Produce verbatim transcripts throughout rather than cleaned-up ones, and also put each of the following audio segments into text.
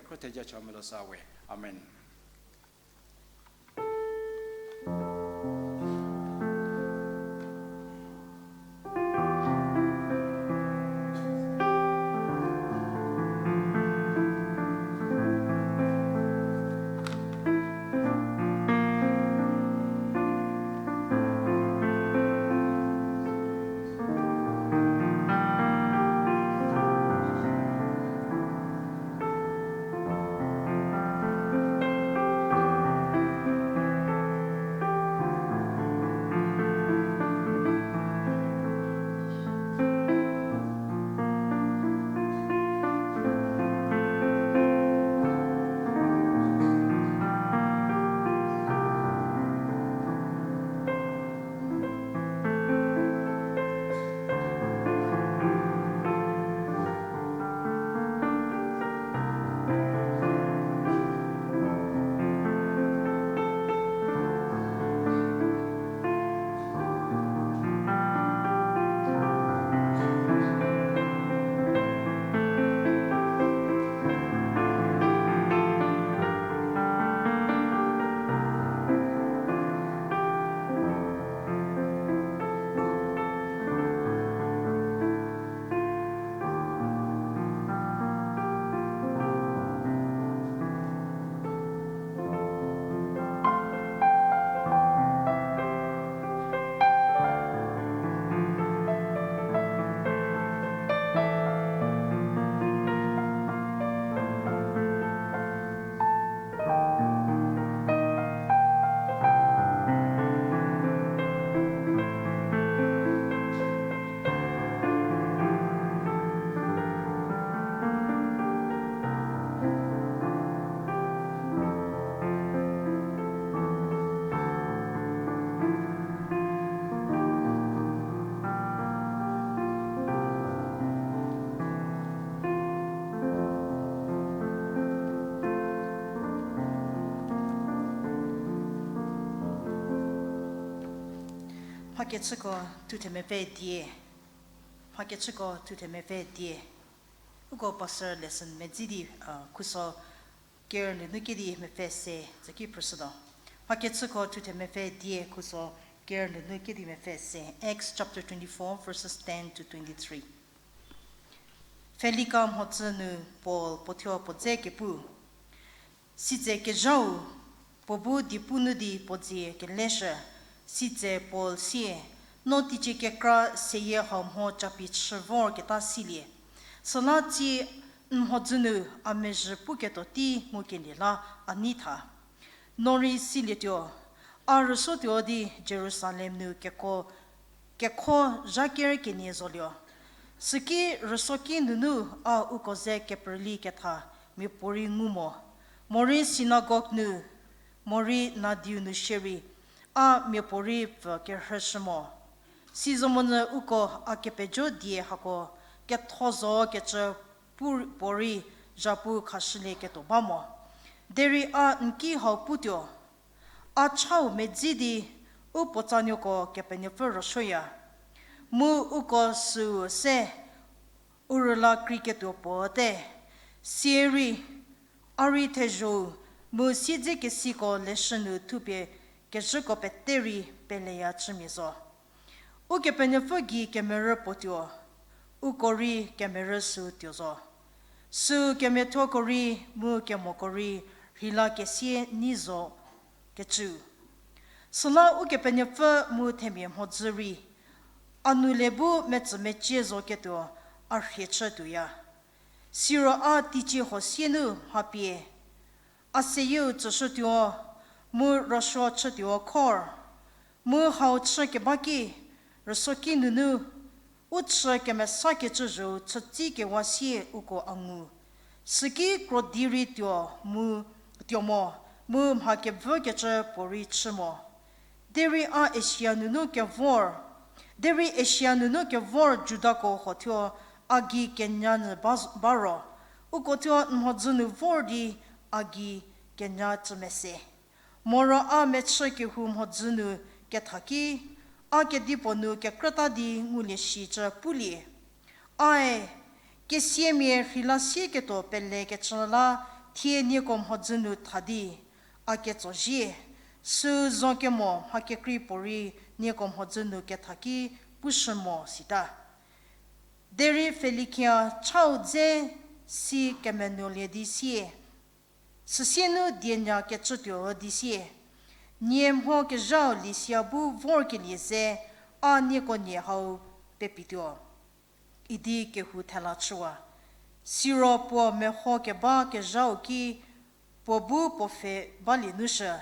Khrütheja cha melo sa we. Amen. Mhakechüko thuthe mepfü die. Mhakechüko thuthe mepfü die. Uko pastor lesson medzi di, uh, khuso ker nunu kedi mepfü se, tsüki phrüshütuo. Mhakechüko thuthe mepfü die khuso ker nunu kedi mepfü se. Acts chapter twenty-four, verses ten to twenty-three. Felika mhodzü nu Paul puo thuo puo dze kepu. Sitse kezhau, puo bu dipu nu di puo dzie keleshü, sitse Paul sie, no teicie kekra seyie hau mho capi chü vorketa silie. Süla tsie n mhodzü nu a mezhü puketuo tei ngukelie la a nei tha. No rei silietuo, a rüsuotuo di Jerusalem nu keko, kekho zha ker kenie zoluo. Süki rüsuoki nunu a uko ze keprüli ketha miapuorei ngu mo, morei synagogue nu, morei nadiu nu shierei, a miapuorei pfü kerhüshü mo. Sizomonyü uko a kepejo die hako ketho zo kecü pu-, puorei zhapu khashülieketuo ba mo. Derei a n ki hau putuo, a chau medzi di u puotsanuoko Kepenuopfü rüsuoya. Mu uko süu se u rüla kreiketuo puo te. Sierei, a rei thezho-u mu siedzekesiko leshü nu thupie kezhüko pete rei peleya chümia zo. Ukepenuopfü gei kemerü puo tuo, uko rei kemerü süu tuo zo. Süu kemiathuoko rei mu kemoko rei rheila kesie nei zo kecü. Süla Ukepenuopfü mu themia mhodzü rei, a nu le bu metsümecie zoketuo a rhie chütuoya. Siro a teicie huo sie nu mha pie, a seyieu tsüshütuo, mu rüsuo chütuo khor, mu hau chü keba ki, rüsuoki nunu, u chü kemesakecü zhüu chütsikewa sie uko a ngu. Süki krodi rei tuo mu, tuo mo, mu mha kevükecü puorei chü mo. Derei a Asia nunu kevor, derei Asia nunu kevor Judako huo thuo a gei kenya nyü ba, ba ro, uko thuo n mhodzü nu vor di a gei kenya chü mese. Moro a mechü kehou mhodzü nu ketha ki, a kedipuo nu kekrüta di ngulie shicü pulie. Ae, kesiamia rheila sieketuo pelekecü la Thie nieko mhodzü nu tha di a ketso zie, süu zo kemo mha kekrei puorei nieko mhodzü nu ketha ki pushü mo sita. Derei Felikia chau dze si kemenuolie di sie, süsie nu dienya kecütuo di sie, nie mho kezhau lisia bu vorkelie ze a nieko nie hau pepituo, idi kehou thela chüwa. Siro puo meho keba kezhau ki puo bu puo pfhe balie nushü,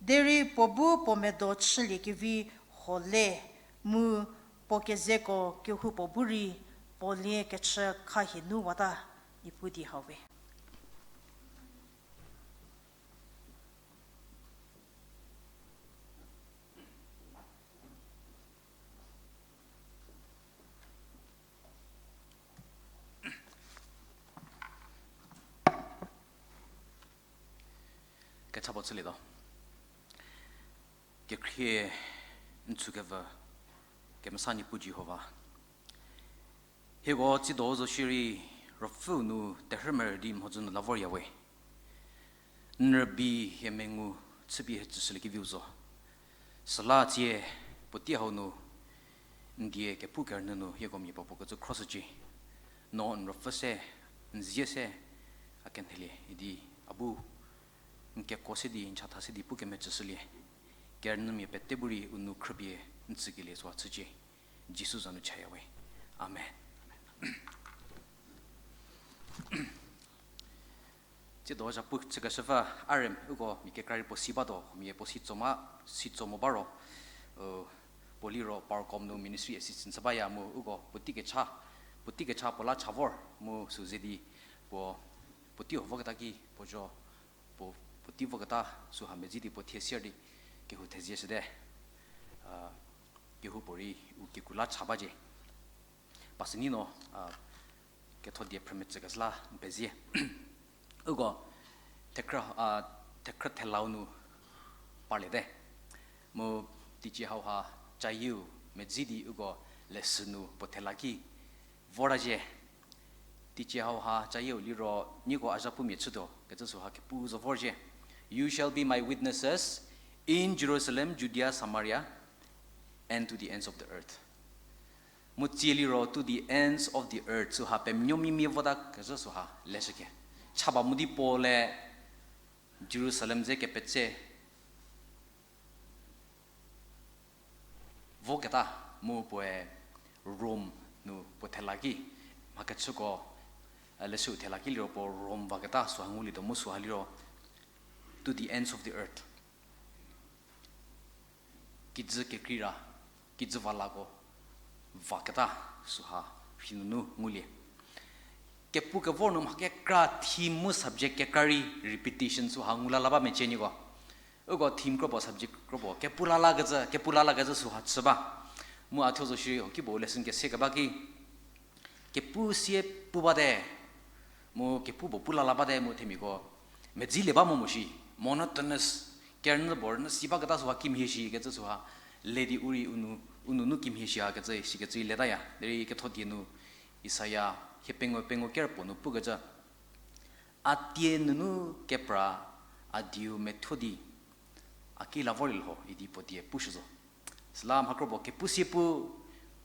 derei puo bu puo medo chüliekevi ho le, mu puo kezeko kehoupuo bu rei puo lie kechü khahie nu wata, ipu di hau we. Kecha puo chülietuo. Kekhrie n tsükevü kemesa Niepuu Jihova, hieko tsiedo zo shierei Ruopfüu nu terhü merü di mhodzü nu la vorya we. N rübei hie mengu chüpie hie tsüshüliekeviu zo. Süla tsie puotei hau nu n die kepu kerünyü nu hieko mia puo puo kecü khroshücie. No n ruopfü se, n zie se, a kenhelie idi a bu n kekuo se di, n chatha se di pu kemecüshülie. Kerünyümia pete bu rei u nou khrüpie n tsükelie süu chücie. Jisu za nu chaya we. Amen. Tsiedo zhapu chükeshüpfü, a rei uko mia kekra rei puo si batuo, mia puo si tso ma, si tso mo ba ro, puo liro Parkom nu ministry assistant chü baya mu uko puotei kecha, puotei kecha puo la cha vor mu süu ze di puo, puotei ho voketa ki puo zo, puo, puotei voketa süha medzi di puo thie sier di kehou thezieshüte, kehoupuorei u kekru la cha bacie. Pasüni no, ketho die phrümetsükeshü la n pezie. Uko thekhrü, thekhrü thelau nu parliete. Mu teicie hauha cayieu medzi di uko leshü nu puo thela ki vorta zhie. Teicie hauha cayieu liro nieko a zhapumia chütuo kecü süha kepu zo vorzhie. You shall be my witnesses in Jerusalem, Judea, Samaria, and to the ends of the earth. Mu tsie liro to the ends of the earth süha penuo mimie vota kezhü süha leshüke. Chaba mu di Paul-e Jerusalem ze kepetse voketa mu puoe Rome nu puo thela ki, mhakechüko, leshüu thela ki liro puo Rome vaketa süha ngulietuo mu süha liro to the ends of the earth. Kijü kekreira, kijü valako vaketa süha rhi nunu ngulie. Kepu kevor nu mha kekra theme mu subject kekra rei repetition süha ngulala ba mecie nieko. Uko theme kropuo subject kropuo kepu lalakecü, kepu lalakecü süha chü ba. Mu a thuo zo shierei kipuo lesson kese keba ki kepu sie pu bate, mu kepu puo pu lala bate mu themiako medzilie ba mo mo shi, monotonous, kerünyü puo rünyü si baketa süha kimhie shi kecü süha le di u rei u nou, u nou nu kimhie shi ha kecü sikecü letaya. Derei ketho die nu Isaia hiepengou pengou ker puo nu pukecü, a tie nunu kepra a dieu methuo di a ki la vorlie lho idi puo die pushü zo. Süla mha kropuo kepu sie pu,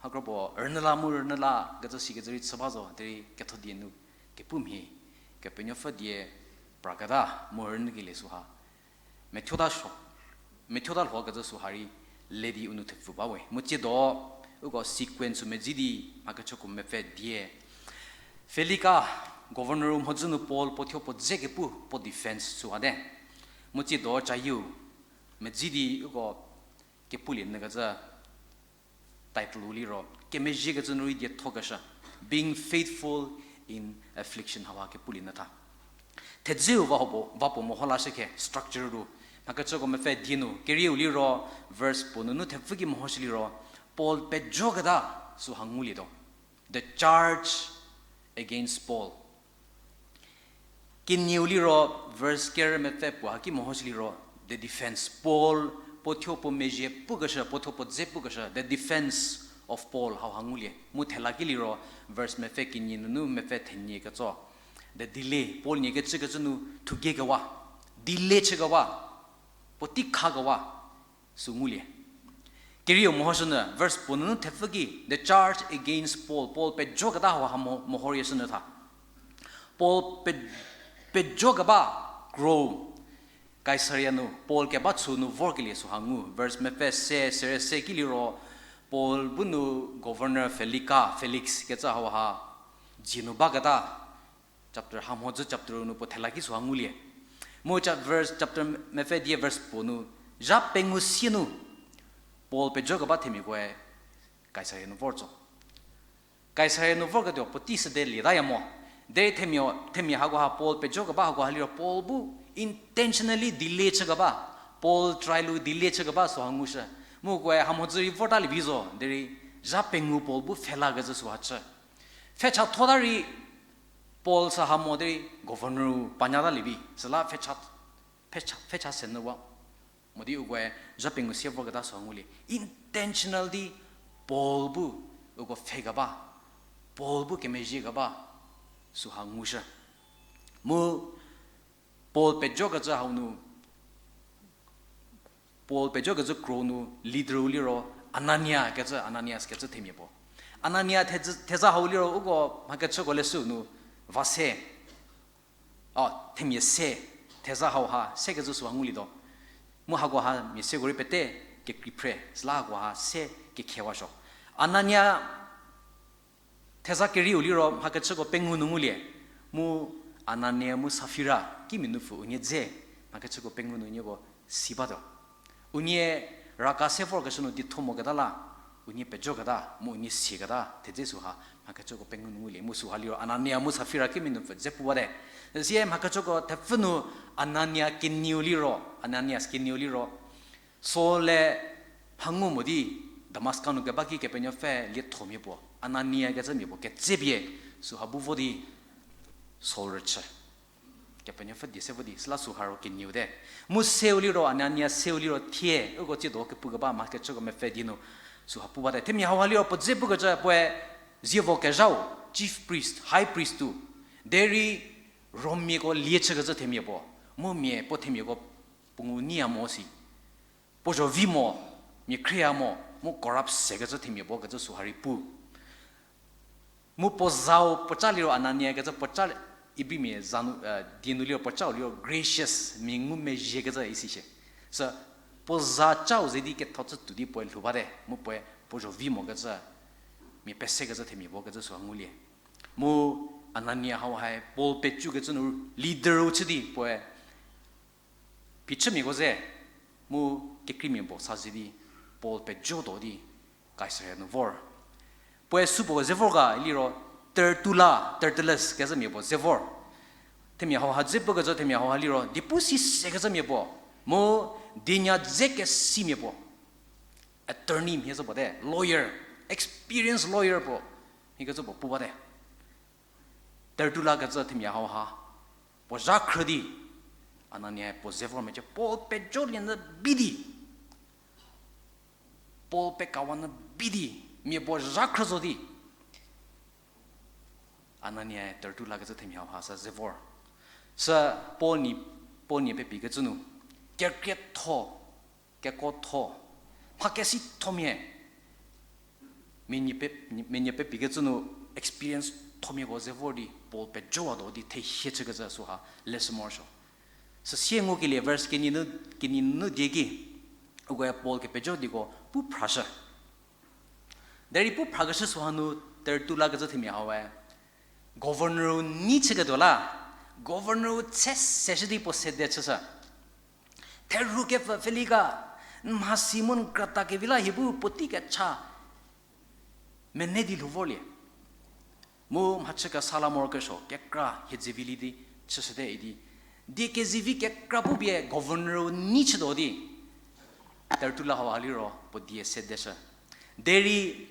mha kropuo rünyüla mu rünyüla kecü sikecü rei chü ba zo, derei ketho die nu kepu mhie, Kepenuopfü die praketa mu rünyükelie süha methuota lho kecü süha rei le di u nou thepfu ba we. Mu tsiedo uko sequence sü medzi di mhakechüko mepfü die. Felika, governor-u mhodzü nu Paul puo thuo puo dze kepu puo defense süha te. Mu tsiedo cayieu medzi di uko kepulie nyü kecü title-u liro kemezhiekecü nu rei diethokeshü, Being Faithful in Affliction hauha kepulie nyü tha. Thedzeu va puo, va puo meho lashükhe structure ru. Mhakechüko mepfü die nu kerieu liro verse puo nunu thepfü ki mehoshü liro Paul pejoketa süha ngulietuo. The charge against Paul. Kenieu liro verse ker mepfü puo haki mehoshü liro the defense. Paul puo thuo puo mezhie pukeshü, puo thuo puo dze pukeshü, the defense of Paul hauha ngulie. Mu thela ki liro verse mepfü kenie nunu mepfü thenie ketso, The delay, Paul nie kecükecü nu thugei kewa, delay chükewa, puotei kha kewa, sü ngulie. Kerieu mehoshünyü, verse puo nunu thepfü ki, the charge against Paul, Paul pejoketa hau ha mo-, mehorie shünyü tha. Paul pe-, pejokeba kro Kaisaria nu Paul keba chü nu vorkelie süha ngu. Verse mepfü se, sere se ki liro, Paul bu nu governor Felika, Felix kecü hau ha dzie nu baketa, chapter ha mhodzü chapter nu puo thela ki süha ngulie. Mu cha-, verse chapter mepfü die verse puo nu, zha pengou sie nu Paul pejokeba themiakoe Kaisaria nu vor tso. Kaisaria nu vorketuo puotei süde lietaya mo. Derei themia, themia hakoha Paul pejokeba hakoha liro Paul bu intentionally delay chükeba, Paul trial u delay chükeba süha ngushü. Mu koe ha mhodzü rei vortalie vi zo, derei zha pengou Paul bu pfhelakecü süha chü. Pfhechatuota rei Paul sü ha mo derei governor u panyatalie vi, süla pfhecha, pfhecha, pfhecha senyüwa. Mo di ukoe zha pengou sie vorketa süha ngulie. Intentional di Paul bu uko pfhekeba, Paul bu kemezhiekeba süha ngushü. Mu Paul pejokecü hau nu, Paul pejokecü kro nu leader u liro Anania kecü, Ananias kecü themia puo. Anania thezü, theza hau liro uko mhakechüko leshü nu va se, o, themia se, theza hau ha sekecü süha ngulietuo. Mu hakoha mia seko rei pete kekrei phre, süla hakoha se kekhewa suo. Anania theza kerieu liro mhakechüko pengou nu ngulie, mu Anania mu Safira kimia nupfu unie dze mhakechüko pengou nu nieko si batuo. Unie raka se vorkeshü nu dietho moketa la, unie pejoketa mu unie siaketa thedze süha mhakechüko pengou nu ngulie, mu süha liro Anania mu Safira kimia nupfu dze pu bate. Süsie mhakechüko thepfü nu Anania kenieu liro, Ananias kenieu liro, Saul-e mha ngu mo di Damaska nu keba ki Kepenuopfü liethomia puo, Anania kecümia puo ketsepie süha bu vo di Saul rüchü. Kepenuopfü die se vo di, süla süha ro kenieu te. Mu seu liro, Anania seu liro thie uko tsiedo kepukeba mhakechüko mepfü di nu süha pu bate. Themia hauha liro puo dze pukecü puoe zievo kezhau, chief priest, high priest-u, derei Rommiako lie chükecü themia puo, mu mia puo themiako puo ngu nyiya mo si, puo zho vi mo, mia khrieya mo, mu corrupt sekecü themia puo kecü süha rei pu. Mu puo zau puoca liro Anania kecü puoca, Ibrimia za nu, die nu liro puocau liro gracious, mia ngumezhiekecü isi shie. Sü puo za cau ze di ketho chü tuo di puoe lhou bate, mu puoe puo zho vi mokecü, mia pesekecü themia puo kecü süha ngulie. Mu Anania hau hae Paul pecükecü nu leader-u chü di puoe phichümiako ze, mu kekreimia puo sa ze di Paul pejotuo di Kaisaria nu vor. Puoe supuo ze vor ga liro Tertulla, Tertullus kecümia puo ze vor. Themia hauha dze pukecü themia hauha liro diepu si sekecümia puo, mu dienya dze kesimia puo. Attorney mhie zo puo te, lawyer, experienced lawyer puo, ikecü puo pu bate. Tertulla kecü themia hauha puo zha khrü di, Anania puo ze vor mecie, Paul pejolie nyü bi di, Paul pekawa nyü bi di, mia puo zha khrü zo di Anania Tertulla kecü themia hauha sü ze vor. Sü Paul nie, Paul nie pepikecü nu, kekrietho, kekuotho, mha kesithomia, menie pe, menie pepikecü nu experience thomiako ze vor di Paul pejowatuo di thehie chükecü süha leshü morosuo. Süsie ngukelie verse kenie nu, kenie nu die ki, ukoe Paul kepejo dieko pu phrashü. Derei pu phrakeshü süha nu Tertulla kecü themia haue governor-u nei chüketuo la, governor-u tse seshü di puo sede chüshü. Therhu kepfü Felika, n mhasi mu n krata kevi la hie bu puotei kecha mene di lhou vorlie. Mu mhachü kesa la morokesuo kekra hie zivi li di chüshüte idi, die kezivi kekra pupie governor-u nei chütuo di Tertulla hauha liro puo die sedeshü. Derei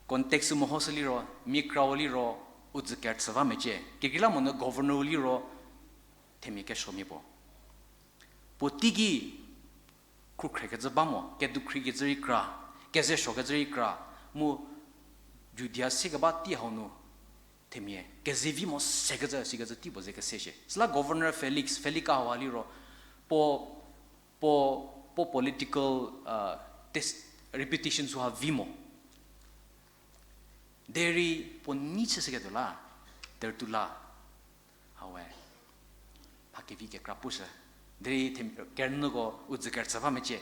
context-u mehoshü liro, mia krau liro u dzü kerüchü ba mecie. Kekreilamonyü governor-u liro themia kesuomia puo, puo teiki khrukhrekecü ba mo, kedukhriekecü rei kra, kezesuokecü rei kra, mu Judia sekeba tei hau nu Themia kezevi mo sekecü, sikecü tei puo ze kese shie. Süla Governor Felix, Felika hauha liro, puo, puo, puo political, uh, reputation süha vi mo. Derei puo nei chü seketuo la, Tertulla, haue, mha kevi kekra pushü. Derei them-, kerünyüko u dzü kerüchü ba mecie.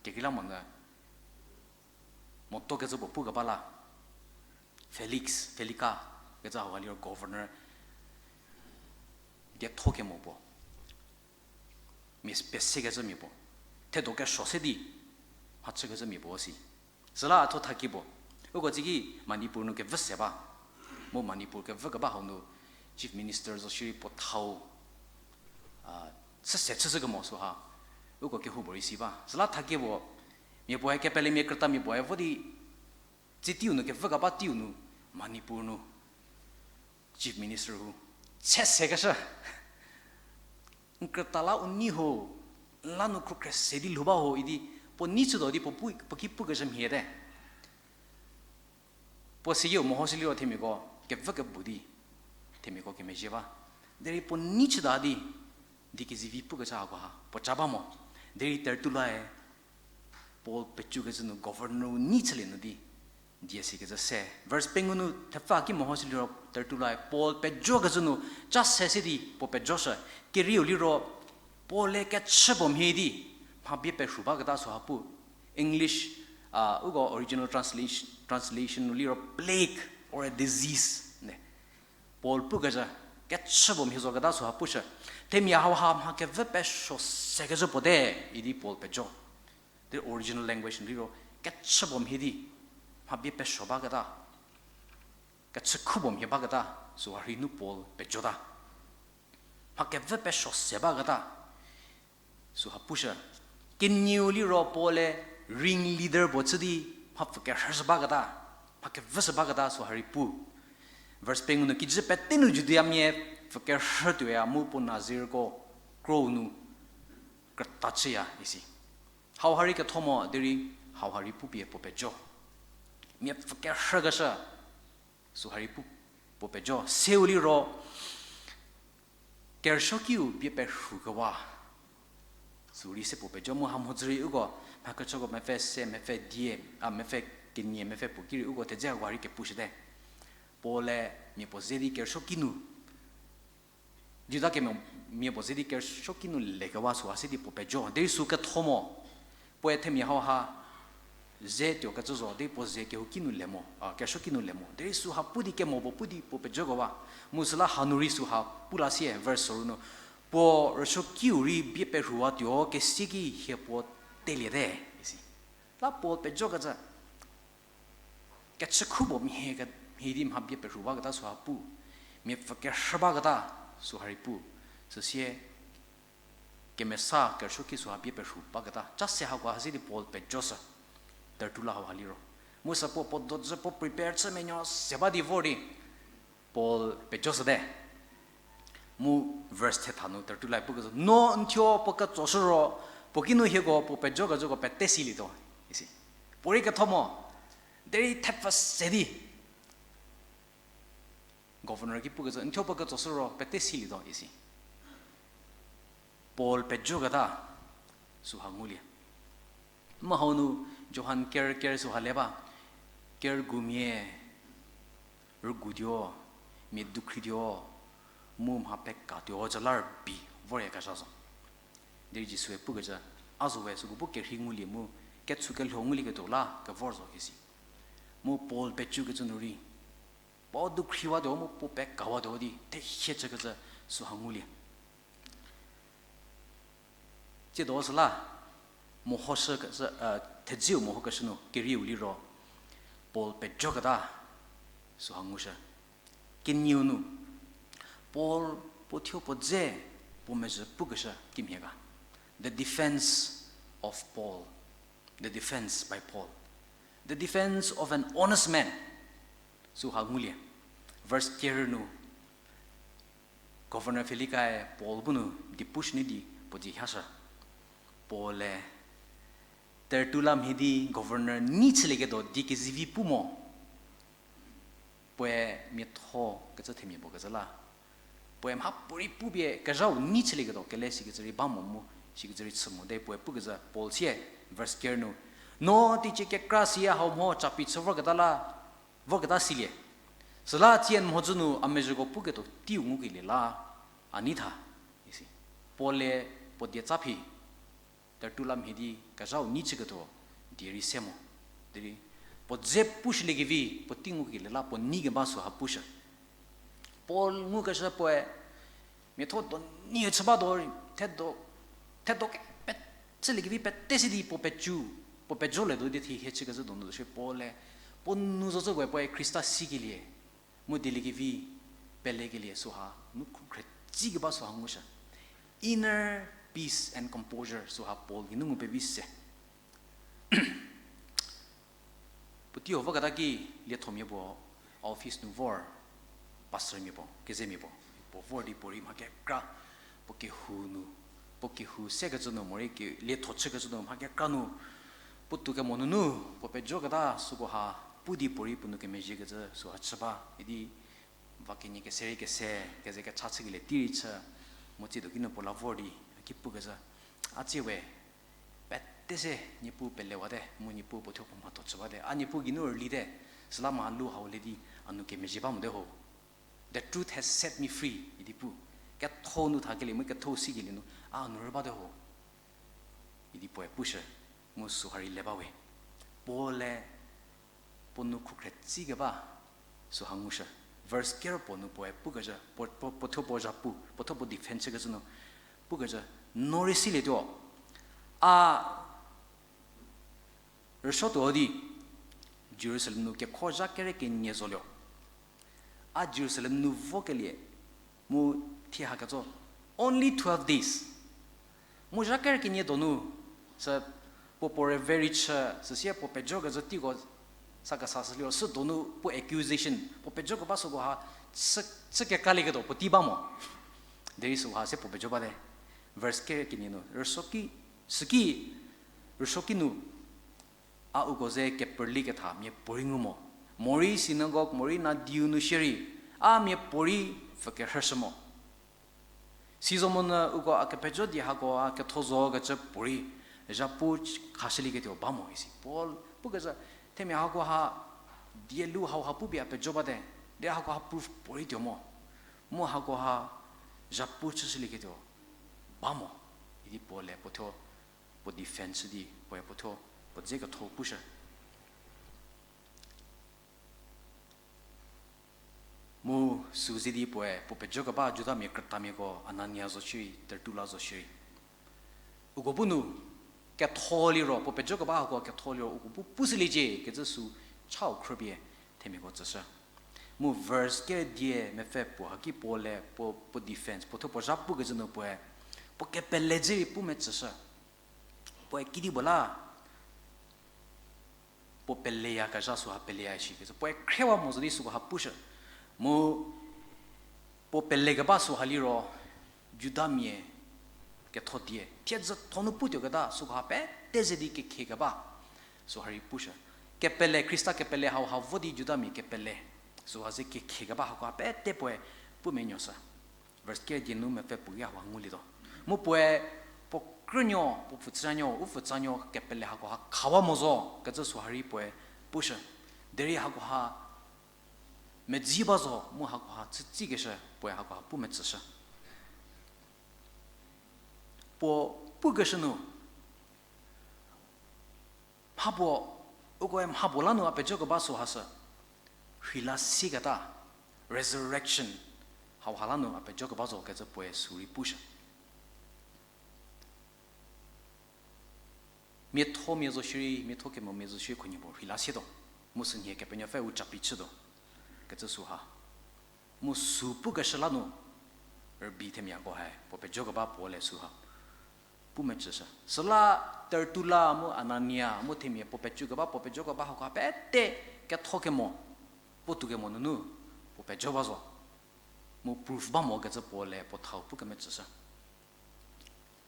Kekreilamonyü, moto kecü puo pukeba la, Felix, Felika, kecü hauha liro governor, dietho kemo puo. Mia pesekecü mia puo. Thedo kesuo se di, mhachükecü mia puo si. Süla a tho thaki puo. Uko tsiki Manipur nu kevü se ba. Mu Manipur kevü keba hau nu Chief Minister zo shierei puo thau, a, süse chüshü kemo süha. Uko kehoupuorei si ba. Süla thaki puo. Mia puoe kepelemia krütamia puoe vo di, tsi teiu nu kevü keba teiu nu, Manipur nu Chief Minister hu, chü sekeshü. N krüta la u nei ho, n la nu khrukhre se di lhou ba ho idi, puo nei chütuo di puo pu-, puo ki pukeshü mhie te. Puo siyieu mehoshü liro themiako kevü kebu di, themiako kemezhie ba. Derei puo nei chüta di, di kezivi pukecü hakoha puo ca ba mo. Derei Tertullae Paul pecükecü nu governor nei chülie nu di, die sikecü se. Verse pengou nu thepfü ki mehoshü liro Tertullae Paul pejokecü nu ca se se di puo pejoshü. Kerieu liro Paul-e kechü puo mhie di, mha bie perhu baketa süha pu. English, a, uko original translation, translation nu liro plague or a disease ne. Paul pukecü, kechü puo mhie zoketa süha pushü. Themia hauha mha kevü pesuo sekecü puo te, idi Paul pejo. The original language liro, kechü puo mhie di, mha bie pesuo baketa, kechü khu puo mhie baketa, süha rei nu Paul pejota. Mha kevü pesuo se baketa, süha pushü. Kenieu liro Paul-e ring leader puo chü di, mha pfü kerhüshü baketa, mha kevüshü baketa süha rei pu. Verse pengou nu kijü pete nu Judeamia pfü kerhü tuoya mu puo Nazirko krou nu krüta chüya isi. Hauha rei ketho mo derei hauha rei pupie puo pejo. Mia pfü kerhükeshü, süha rei pu, puo pejo. Seu liro, kerüsuokiu bie perhukewa. Sü rei se puo pejo mu ha mhodzü rei uko, mha kechüko mepfü se, mepfü die, a, mepfü kenie, mepfü puo ki rei uko thedze hauha rei kepushüte. Paul-e mia puo ze di kerüsuoki nu Juda kemo mia puo ze di kerüsuoki nu lekewa süha se di puo pejo. Derei sü ketho mo. Puoe themia hauha ze tuokecü zo, derei puo ze kehouki nu le mo, a, kerüsuoki nu le mo. Derei süha pu di kemo puo pu di puo pejokewa. Mu süla hanu rei süha pu la sie, verse soru nu. Puo rüsuokiu rei bie perhuwa tuo kesieki hie puo teliete, isi. La Paul pejokecü kechü khu puo mhie ke, mhie di mha bie perhu baketa süha pu, mia pfü kerhü baketa süha rei pu, süsie kemesa kerüsuoki süha bie perhu baketa. Ca se hakoha se di Paul pejoshü, Tertulla hauha liro. Mu sü puo puo dozü puo prepare chü menuo se ba di vor di, Paul pejoshüte. Mu verse thetha nu Tertullae pukecü, no n thuo puo ketsoshü ro, puo kinu hieko puo pejokecüko pete silietuo, isi. Puorei ketho mo, derei thepfü se di governor ki pukecü, n thuo puo ketsoshü ro pete silietuo, isi. Paul pejoketa süha ngulie. Mu hau nu Johan ker ker süha le ba, ker gumia rügutuo, mia dukhrituo, mu mha pekatuo cü la rübei voryakezha zo. Derei Jisue pukecü, a zo we süko bu kerhei ngulie mu, kechükelho ngulieketuo la kevor zo isi. Mu Paul pecükecü nu rei, puo dukhriwatuo mu puo pekawatuo di thehie chükecü süha ngulie. Tsiedo süla, mehoshü kecü, eh, thedziu mehokeshü nu kerieu liro, Paul pejoketa süha ngushü. Kenieu nu, Paul puo thuo puo dze puo mezhü pukeshü kimhie ga. The defense of Paul. The defense by Paul. The defense of an honest man. Süha ngulie. Verse ker nu, Governor Felikae Paul bu nu di pushü di puo dzie hashü. Paul-e Tertulla mhie di governor nei chülieketuo die kezivi pu mo. Puoe miatho kecü themia puo kecü la, puoe mhapuorei pupie kezhau nei chülieketuo kele sikecü rei ba mo mu, sikecü rei chü mo de puoe pukecü Paul sie, verse ker nu, no teicie kekra siya hau mho capi chü vorketa la, vorketa silie. Süla tsie n mhodzü nu a mezhüko puketuo teiu ngukelie la, a nei tha, isi. Paul-e puo dieca phi, Tertulla mhie di kezhau nei chüketuo die rei se mo. Derei puo dze pushüliekevi puo tei ngukelie la puo nei keba süha pushü. Paul ngukeshü puoe miatho do nie chü ba do, thedo, thedo ke pechüliekevi pete si di puo pecu, puo pejo le do di thie hie chükezhü donu zo shi Paul-e puo nu zocü we puoe Khrista sikelie mu dieliekevi pelekelie süha nu khukhre tsi keba süha ngushü. Inner peace and composure süha Paul geinu ngu pevi se. Puotei ho voketa ki liethomia puo, office nu vor, pastormia puo, kezemia puo, puo vor di puorei mha kekra, puo kehou nu, puo kehou sekecü nu morei ke lietho chükecü nu mha kekra nu, puotou kemo nunu, puo pejoketa süko ha, pu di puorei puo nou kemezhiekecü süha chü ba idi, va kenie kese rei kese, keze kecha chükelie tei rei chü, mu tsiedo kinu puo la vor di, ki pukecü, a tsie we, pete se Niepuu pelewate mu Niepuu puo thuo puo mhatho chü bate. A Niepuu geinu rülite, süla mha lu hau le di a nou kemezhie ba mote ho. The truth has set me free idi pu. Ketho nu thakelie mu ketho sikelie nu a nou rü bate ho idi puoe pushü, mu süha rei le ba we. Paul-e puo nou khukhre tsi keba süha ngushü. Verse ker puo nu puoe pukecü, puo, puo, puo thuo puo zhapu, puo thuo puo defense chükecü nu pukecü, no rei silietuo, a rüsuotuo di Jerusalem nu kekho zha kere kenie zolio. A Jerusalem nu vokelie mu thie hakecü, only twelve days. Mu zha kere kenie donu, sü puo puo reveri chü, süsie puo pejokecü teiko sa kesa sü liro, sü donu puo accusation, puo pejokeba süko ha chü, chü kekralieketuo puo tei ba mo. Derei süha se puo pejo bate. Verse kere kenie nu, rüsuoki, süki, rüsuoki nu, a uko ze keperli ketha miapuorei ngu mo. Morei synagogue, morei nadiu nu shierei, a miapuorei pfü kerhüshü mo. Sizomonyü uko a kepejo die hako a ketho zokecü puorei, zhapu khashülieketuo ba mo isi. Paul pukecü, themia hakoha, die lu hauha pupie a pejo bate, derei hakoha proof puorei tuo mo. Mu hakoha, zhapu chüshülieketuo ba mo idi Paul-e puo thuo puo defense di puoe puo thuo puo dze ketho pushü. Mu sü ze di puoe puo pejokeba Judamia krütamiako Anania zo shierei, Tertulla zo shierei, uko bu nu ketho liro, puo pejokeba hako ketho liro uko bu pushüliecie kecü sü chau khrüpie themiako tsüshü. Mu verse kere die mepfü puo haki Paul-e puo, puo defense, puo thuo puo zha pukecü nu puoe, puo kepele dze rei pu metsüshü. Puoe kedipuo la, puo peleyakezha süha peleya shikecü puoe khriewa mo zo di sükoha pushü. Mu puo pelekeba süha liro, Judamia ketho die thiedzü thonu putuoketa sükoha pete ze di kekhiekeba süha rei pushü. Kepele, Khrista kepele hauha vo di Judamia kepele süha ze kekhiekeba hakoha pete puoe pu menuoshü. Verse kere die nu mepfü puo ki hakoha ngulietuo. Mu puoe puo krünuo, puo pfutsanuo, u pfutsanuo kepele hakoha khawa mo zo kecü süha rei puoe pushü. Derei hakoha medzi ba zo mu hakoha chütsikeshü puoe hakoha pu metsüshü. Puo pukeshü nu, mhapuo, ukoe mhapuo la nu a pejokeba süha sü rheila sieketa, resurrection, hauha la nu a pejokeba zo kecü puoe sü rei pushü. Miathomia zo shierei, miatho kemomia zo shierei khunhie puo rheila sietuo. Mu sünhie Kepenuopfü u capi chütuo kecü süha. Mu sü pukeshü la nu, rübei themiakoe puo pejokeba puo le süha pu metsüshü. Süla Tertulla mu Anania mu themia puo pejokeba, puo pejokeba hakoha pete ketho kemo, puotou kemo nunu puo pejo ba zo. Mu proof ba mo kecü puo le puo thau pu kemetsüshü.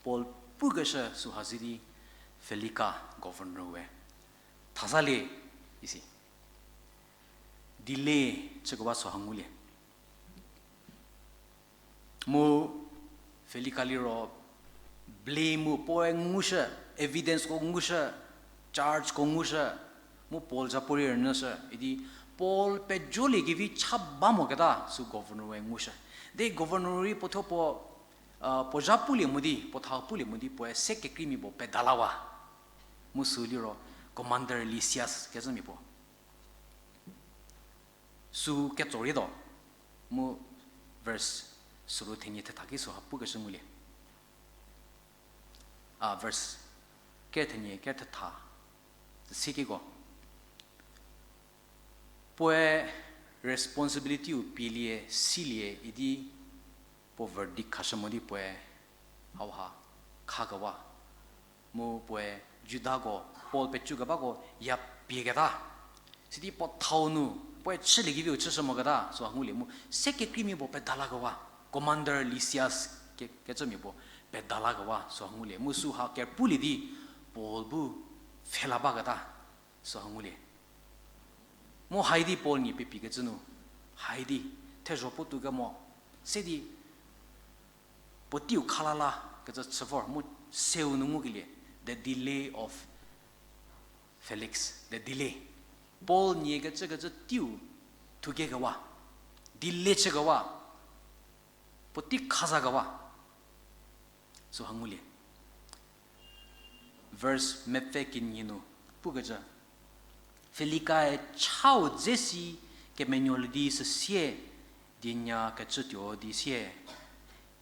Paul pukeshü süha zie di Felika governor we thazalie isi. delay chükewa süha ngulie. Mu Felika liro blame mu puoe ngushü, evidence ko ngushü, charge ko ngushü, mu Paul zhapuorei rünyüshü idi Paul pejolie kevi cha ba moketa sü governor-e ngushü. De governor rei puothuo puo, puo zha pulie mo di, puo thau pulie mo di puoe se kekreimia puo pedalawa. Mu sü liro commander Lysias kecümia puo sü ketso rei tuo, mu verse süru thenie thetha ki süha pukeshü ngulie. A, verse ker thenie ker thetha, tsüsiekiko puoe responsibility-u pielie silie idi puo verdict khashü mo di puoe hauha khakewa. Mu puoe Judako Paul pecükebako ya pieketa. Sidi puo thau nu puoe chüliekeviu chüshü moketa süha ngulie. Mu se kekreimia puo pedalakewa, commander Lysias ke- kecümia puo pedalakewa süha ngulie. Mu süha kepulie di Paul bu pfhela baketa süha ngulie. Mu haidi Paul nie pepiekecü nu, haidi thezho puotou kemo, se di puoteiu khalala kecü chü vor mu seu nu ngukelie, the delay of Felix, the delay. Paul nie kecükecü teiu thukiekewa, delay chükewa, puotei khazakewa süha ngulie. Verse mepfü kenie nu pukecü, Felikae chau dze si kemenuolie di süsie, dienya kecütuo di sie,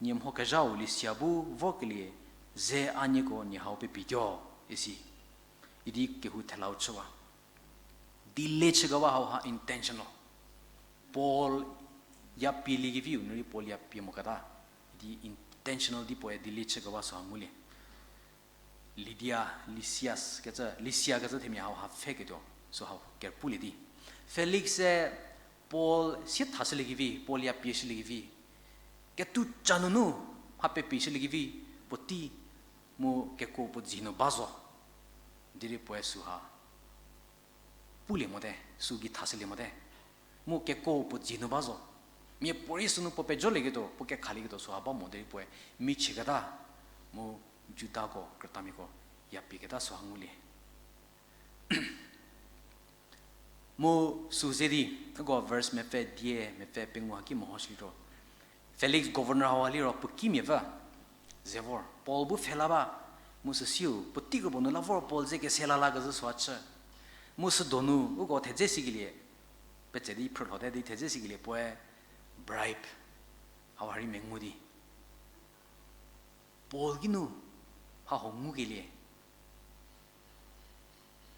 nie mhokezhau Lysia bu vorkelie ze a nieko nie hau pepituo, isi. Idi kehou thelau chüwa. Delay chükewa hauha intentional. Paul ya pieliekeviu nu rei Paul ya pie moketa. Idi intentional di puoe delay chükewa süha ngulie. Lydia, Lysias kecü, Lysia kecü themia hauha pfheketuo süha kepulie di, Felix-e Paul sie thashüliekevi, Paul ya pieshüliekevi, ketou ca nunu mha pepieshüliekevi, puotei mu kekuo puo dzie nu ba zo. Derei puoe süha pulie mote, sü gei thashülie mote. Mu kekuo puo dzie nu ba zo. Miapuorei sünu puo pejolieketuo, puo kekhalieketuo süha ba mo derei puoe michieketa, mu Judako krütamiako ya pieketa süha ngulie. Mu sü ze di, uko verse mepfü die, mepfü pengou haki mehoshütuo. Felix governor hauha liro puo kimiapfü ze vor, Paul bu pfhela ba, mu süsiu puotei kropuo nu la vor Paul ze kese lalakezhü süha chü. Mu sü donu uko thedze sikelie, petse di phrülhote di thedze sikelie puoe bribe hauha rei mengu di Paul kinu haho ngukelie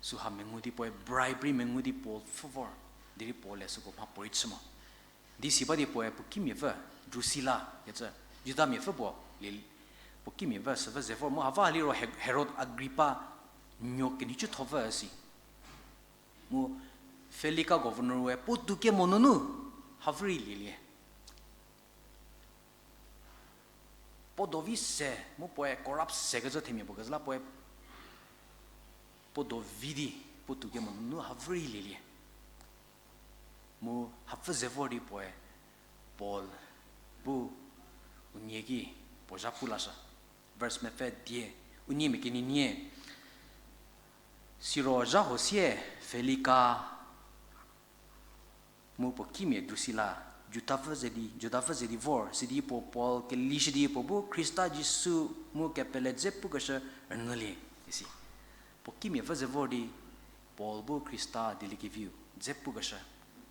süha mengu di puoe bribe rei mengu di Paul pfhü vor, derei Paul-e süko mhapuorei chü mo. Di si ba di puoe puo kimiapfü, Drusilla kecü, Judamiapfü puo lie, puo kimiapfü süpfü ze vor mu hava liro He- Herod Agrippa nuo kenhicüthopfü si. Mu Felika governor-e puotou kemo nunu hapfü rei lielie. Puo dovi se mu puoe corrupt sekecü themia puo kezhü la puoe puo dovi di puotou kemo nunu hapfü rei lielie. Mu hapfü ze vor di puoe Paul bu unie ki puo zha pu lashü. Verse mepfü die, unie mia kenie nie. Siro zha ho sie Felika mu puo kimia Drusilla, Judapfü ze di, Judapfü ze di vor, sidi puo Paul kelishü di puo bu Khrista Jisu mu kepele dze pukeshü rünyülie, isi. Puo kimiapfü ze vor di Paul bu Khrista dieliekeviu dze pukeshü,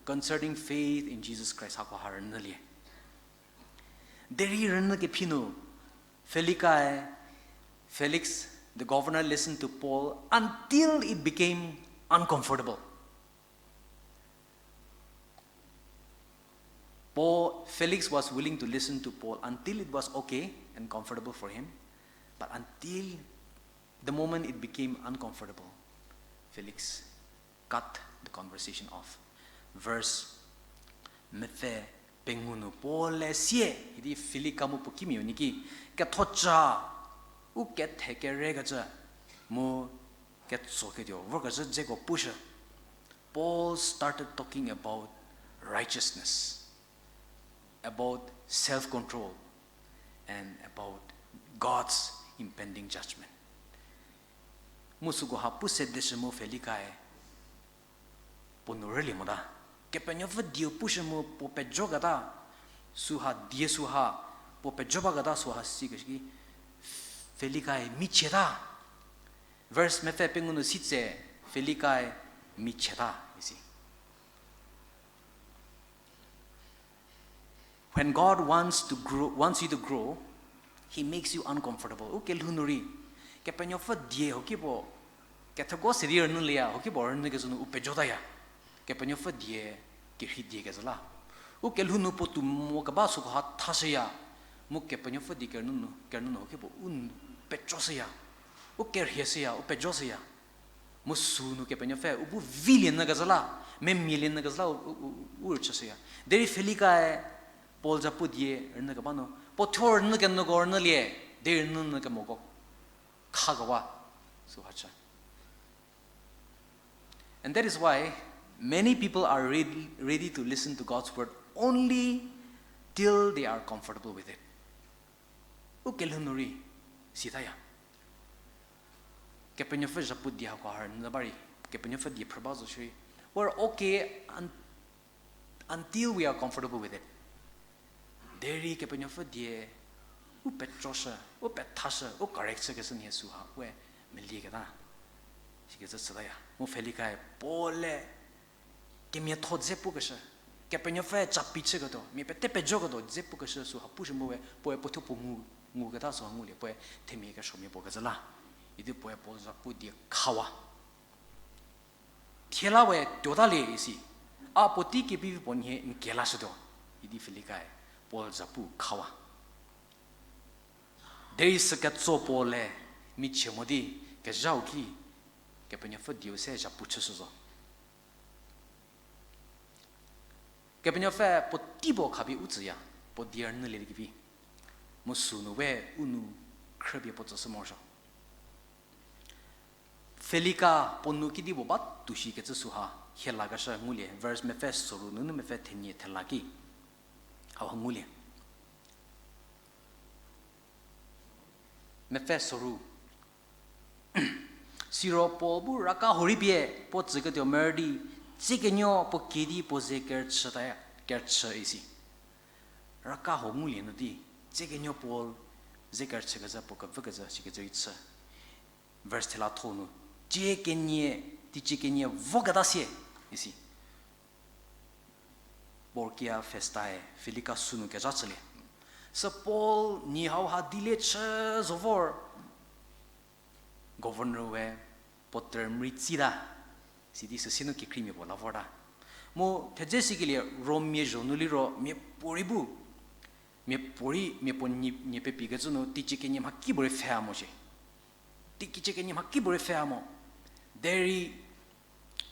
concerning faith in Jesus Christ, hako ha rünyülie. Derei rünyü kephi nu, Felikae, Felix, the governor, listened to Paul until it became uncomfortable. Paul, Felix was willing to listen to Paul until it was okay and comfortable for him, but until the moment it became uncomfortable, Felix cut the conversation off. Verse mepfü pengou nu Paul-e sie idi Felika mu puo kimiau niki kethoca u kethe kerekecü mu ketsoketuo vorkezhü dzeko pushü. Paul started talking about righteousness, about self-control, and about God's impending judgment. Mu süko ha pu sedeshü mu Felikae puo nu rülie mota. Kepenuopfü dieu pushü mu puo pejoketa, süha die süha, puo pejo baketa süha sikeshü ki, Felikae michieta. Verse mepfü pengou nu sitse, Felikae michieta isi. When God wants to grow, wants you to grow, he makes you uncomfortable. U kelhou nu rei, Kepenuopfü die huokipuo, ketheko se di rünyülieya, huokipuo rünyü kezhü nu u pejotaya. Kepenuopfü die, kerhei die kezhü la. U kelhou nu puotou mo keba süko ha thashüya, mu Kepenuopfü die kerünyü nu, kerünyü nu huokipuo u pejoshüya, u kerhieshüya, u pejoshüya. Mu sünu Kepenuopfü u bu vilie nyü kezhü la, memielie nyü kezhü la u, u, u, u rüchüshüya. Derei Felikae Paul zapu die rünyü keba nu, puo thuo rünyü kenyüko rünyülie, derei rünyü nyü kemoko khakewa, süha chü. And that is why many people are ready, ready to listen to God's word only till they are comfortable with it. U kelhou nu rei sitaya. Kepenuopfü zapu die hako ha rünyü ba rei, Kepenuopfü die phrü ba zo shierei, we're okay un-, until we are comfortable with it. Derei Kepenuopfü die u pejoshü, u pethashü, u correct chükeshü nhie süha we melieketa. Sikecü chütaya. Mu Felikae Paul-e kemiatho dze pukeshü, Kepenuopfü capi chüketuo, mia pete pejoketuo dze pukeshü süha pushü mu we, puoe puo thuo puo ngu, nguketa süha ngulie, puoe themia kesuomia puo kezhü la. Idi puoe Paul zapu die khawa. Thie la we tuotalie isi. A puotei kevi puo nhie n kelashütuo. Idi Felikae Paul zapu khawa. Derei süketso Paul-e michie mo di kezhau ki Kepenuopfü dieu se zapu chüshü zo. Kepenuopfü puotei puo khapie u tsüya, puo die rünyüliekevi. Mu sünu we u nou khrüpie puo tsüshü morosuo. Felika puo nou kedipuo ba tuoshi kecü süha, hie lakeshü ngulie, verse mepfü soru nunu mepfü thenie thela ki. Hau ngulie. Mepfü soru. Siro Paul bu raka hurei pie puo tsüketuo merü di, tsiekenuo puo kedi puo ze kerüchütaya, kerüchü isi. Raka ho ngulie nu di, tsiekenuo Paul ze kerüchükezha puo kevükecü sikecü rei chü. Verse thela tho nu, tsie kenie, teicie kenie voketa sie, isi. Porkia Festae Felika sünu kezha chülie. Sü Paul nyi hauha dilie chü zo vor. Governor we puo term rei tsita. Sidi süsie nu kekreimia puo la vorta. Mu thedze sikelie Rommia zho nu liro miapuorei bu. Miapuorei, miapuo nyi, nyi pepikecü nu teicie kenie mhakipuorei pfhe mo shie. Teicie kenie mhakipuorei pfhe mo. Derei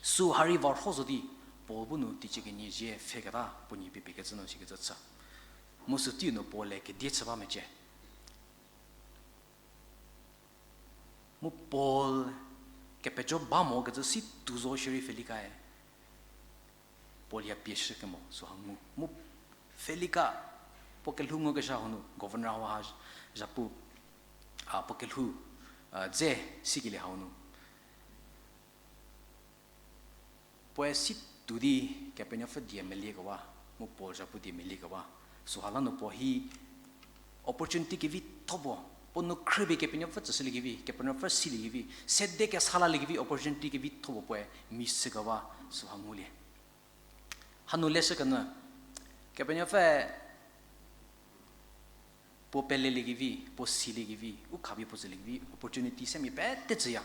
süha rei varho zo di, Paul bu nu teicie kenie zie pfheketa puo nyi pepikecü nu sikecü chü. Mu sütei nu Paul-e kedie chü ba mecie. Mu Paul kepejo ba mokecü si tuo zo shierei Felikae Paul ya pieshü kemo süha ngu. Mu Felika puo kelhou ngukezha hau nu, governor hauha zhapu, a, puo kelhou, a, dze sikelie hau nu. Puoe si tuo di Kepenuopfü die meliekewa, mu Paul zhapu die meliekewa. Süha la nu puo hi opportunity kevitho puo, puo nu khrüpie Kepenuopfü tsüshüliekevi, Kepenuopfü siliekevi, sede kesa laliekevi opportunity kevitho puo puoe mishükewa süha ngulie. Hanu leshükenyü, Kepenuopfü puo peleliekevi, puo siliekevi, u khapie puo tsüliekevi opportunity se mia pete tsüya.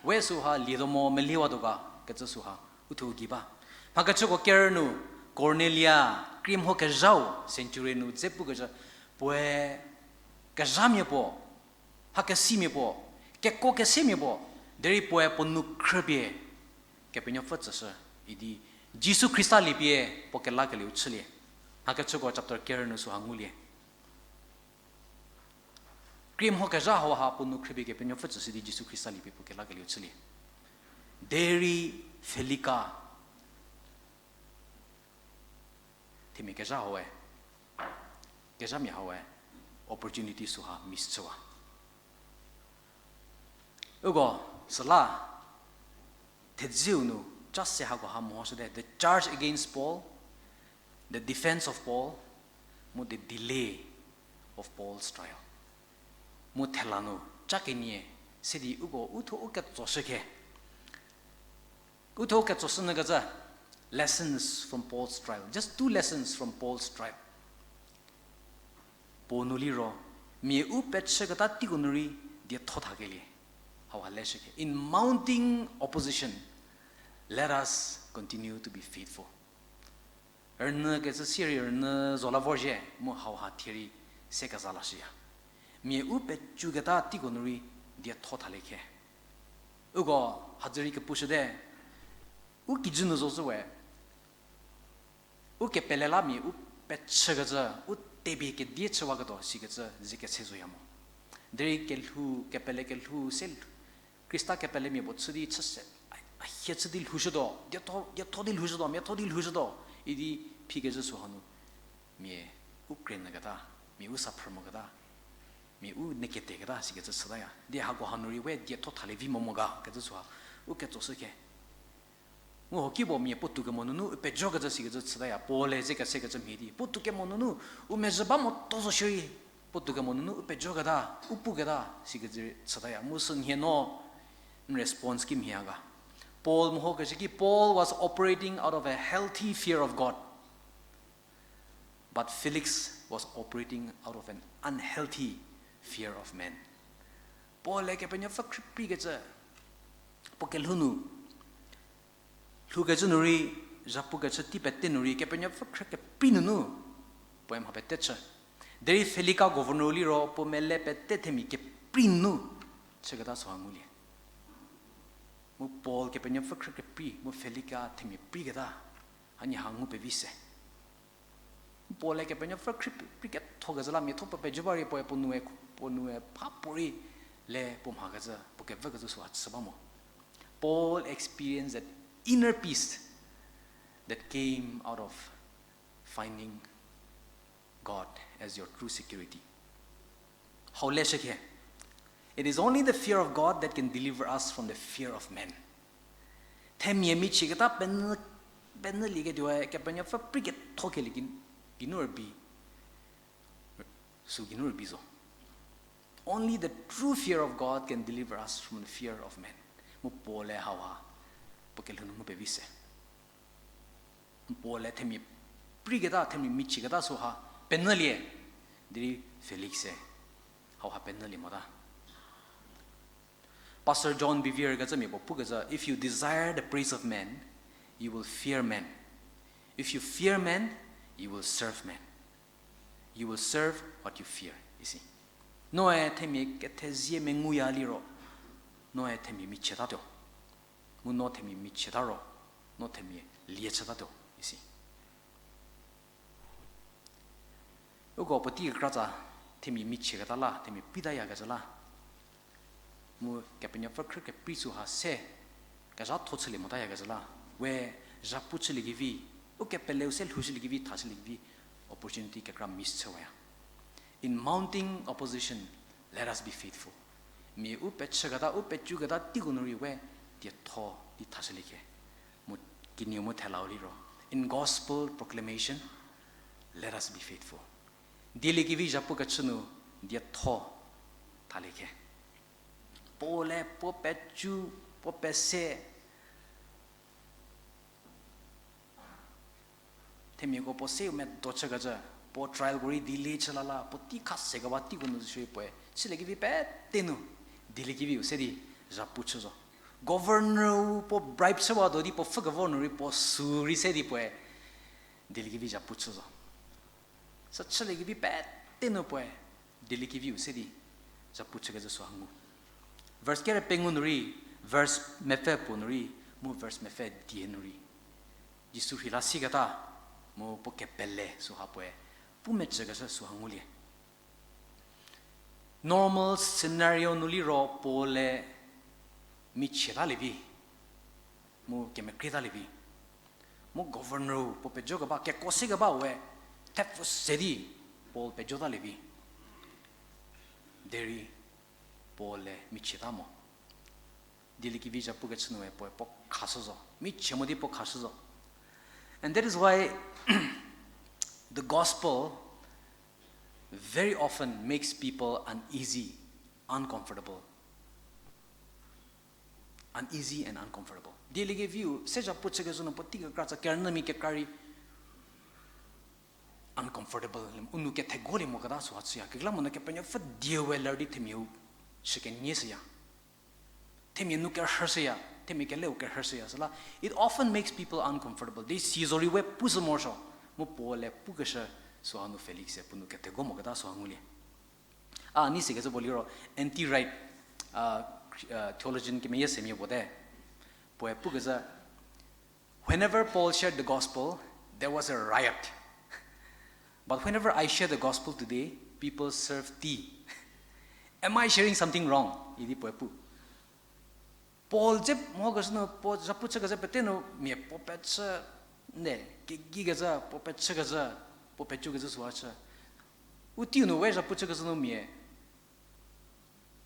We süha lietuo mo meliewatuo ga kecü süha uthuo gei ba. Mhakechüko kerü nu, Kornelia, krie mho kezhau, centurion nu dze pukecü, puoe kezhamia puo, mhakesimia puo, kekuo kesemia puo, derei puoe puo nu khrüpie Kepenuopfü tsüshü, idi Jisu Khrista liepie puo kelakelieu chülie. Mhakechüko chapter kerü nu süha ngulie. Krie mho kezha hauha puo nu khrüpie Kepenuopfü tsüshü di Jisu Khrista liepie puo kelakelieu chülie. Derei Felika, themia kezha hawe, kezhamia hawe, opportunity süha miss chüwa. Uko, süla, thedzeu nu, cha se hako ha mehoshüte, the charge against Paul, the defense of Paul, mu the delay of Paul's trial. Mu thela nu, cha kenie, sidi uko, uthuo u ketsoshü khe. Uthuo u ketsoshü nyü kecü, lessons from Paul's trial. Just two lessons from Paul's trial. Puo nu liro, mia u pechüketa teiko nu rei dietho thakelie. Hauha leshü khe. In mounting opposition, let us continue to be faithful. Rünyü kecü sierei rünyü zo la vorzhie mu hauha thierei se keza lashüya. Mia u pecüketa teiko nu rei dietho thalie khe. Uko hadzürei kepushüte, u kijü nu zo zhü we, u kepele la mia u pechükecü, u tepie kedie chüwaketuo sikecü ze kese zoya mo. Derei kelhou, kepele kelhou se lhou, Khrista kepelemia puo chü di chü se, a, a hie chü di lhoushütuo, dietho, dietho di lhoushütuo, miatho di lhoushütuo, idi phikecü süha nu, mia u kre nyüketa, mia u sa phrü moketa, mia u neketeketa sikecü chütaya. Di hako hanu rei we dietho thalie vi momo ga kecü süha, u ketsoshü khe. Mu hoki puo mia puotou kemo nunu u pejokecü sikecü chütaya, Paul-e ze kesekecü mhie di. Puotou kemo nunu, u mezhü ba moto zo shierei, puotou kemo nunu u pejoketa, u puketa sikecü chütaya. Mu sünhie no, n response ki mhie a ga. Paul mehokecü ki, Paul was operating out of a healthy fear of God. But Felix was operating out of an unhealthy fear of man. Paul-e Kepenuopfü khrüprikecü, puo kelhou nu, lhoukecü nu rei, zhapukecü tei pete nu rei, Kepenuopfü khrü keprei nunu, puoe mha pete chü. Derei Felika governor liro, puo mele pete themia keprei nunu, chüketa süha ngulie. Mu Paul Kepenuopfü khrü keprei, mu Felika themia preiketa, hanie ha ngu pevi se. Paul-e Kepenuopfü khrü keprei kethokecü la miatho puo pejo ba rei puoe puo nue, puo nue pha puorei le puo mhakecü, puo kevükecü süha chü ba mo. Paul experienced that inner peace that came out of finding God as your true security. Hau leshü khe, it is only the fear of God that can deliver us from the fear of man. Themia michieketa penyü, penyülieketuoe Kepenuopfü preikethokelie ki, geinu rübei, sü geinu rübei zo. Only the true fear of God can deliver us from the fear of man. Mu Paul-e hauha, puo kelhou nu ngu pevi se. Paul-e themia preiketa, themia michieketa süha penyülie, derei Felix-e hauha penyülie mota. Pastor John Bevere kecümia puo pukecü, if you desire the praise of men, you will fear men. If you fear men, you will serve men. You will serve what you fear, isi. Noe themia kethezie menguya liro, noe themia michietatuo. Mu no themia michieta ro, no themia lie chütatuo, isi. Uko puotei kekratsa, themia michieketa la, themia preitayakecü la. Mu Kepenuopfü khrü keprei süha se, kezhatho chülie motayakecü la. We zhapu chüliekevi, ukepeleu se lhoushüliekevi, thashüliekevi, opportunity kekra miss chüwaya. In mounting opposition, let us be faithful. Mia u pechüketa, u pecüketa teiko nu rei we dietho di thashülie khe. Mu kenieu mu thelau liro, in gospel proclamation, let us be faithful. Dieliekevi zhapukechü nu dietho thalie khe. Paul-e puo pecü, puo pese, themiako puo seu medo chükecü, puo trialko rei delay chü la la, puotei kha sekeba teiko nu zo shierei puoe chüliekevi pete nu dieliekeviu se di zhapu chü zo. Governor-u puo bribe chüwa do di puo pfhükevo nu rei puo sü rei se di puoe dieliekevi zhapu chü zo. Sü chüliekevi pete nu puoe dieliekeviu se di zhapu chükecü süha ngu. Verse kere pengou nu rei, verse mepfü puo nu rei, mu verse mepfü die nu rei, Jisu rheila siketa, mu puo kepele süha puoe pu mecükeshü süha ngulie. Normal scenario nu liro Paul-e michietalie vi, mu kemekrietalie vi. Mu governor-u puo pejokeba, keko sekeba we, thepfu se di Paul pejotalie vi. Derei Paul-e michieta mo. Dieliekevi zhapu kechü nue puoe puo khashü zo. Michie mo di puo khashü zo. And that is why the gospel very often makes people uneasy, uncomfortable. Uneasy and uncomfortable. Dieliekeviu se zhapu chükezhü nu puotei kekra tsa kerünyümia kekra rei uncomfortable, u nou kethegolie moketa süha chüya. Kekreilamonyü Kepenuopfü die we ler di themiau shükenie shüya. Themia nu kerhü shüya, themia keleu kerhü shüya. Süla, it often makes people uncomfortable. Di si zorei we pushü morosuo, mu Paul-e pukeshü süha nu Felix-e puo nou kethego moketa süha ngulie. A, nei sikecü puo liro, N T Wright, theologian kemeyie semia puo te. Puoe pukecü, whenever Paul shared the gospel, there was a riot. But whenever I share the gospel today, people serve tea. Am I sharing something wrong? Idi puoe pu. Paul dze mokeshü nu, Paul zhapu chükezhü pete nu mia puo pechü, ne, kegeikezhü, puo pechükezhü, puo pecükecü süha chü. U teiu nu we zhapu chükezhü nu mia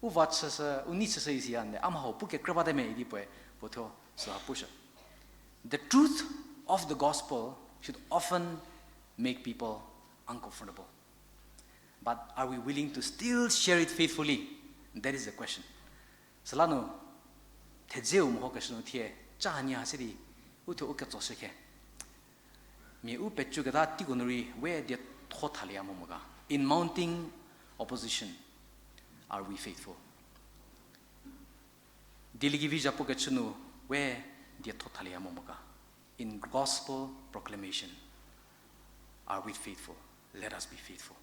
u va chüshü, u nei chüshü isiya nde, a mha hau pu kekrü bate me idi puoe, puo thuo süha pushü. The truth of the gospel should often make people uncomfortable. But are we willing to still share it faithfully? That is the question. Süla nu, thedzeu mehokeshü nu thie, cha hanie ha se di, u thuo u ketsoshü khe. Mia u pecüketa teiko nu rei we dietho thalieya mo mo ga. In mounting opposition, are we faithful? Dieliekevi zhapu kechü nu we dietho thalieya mo mo ga. In gospel proclamation, are we faithful? Let us be faithful.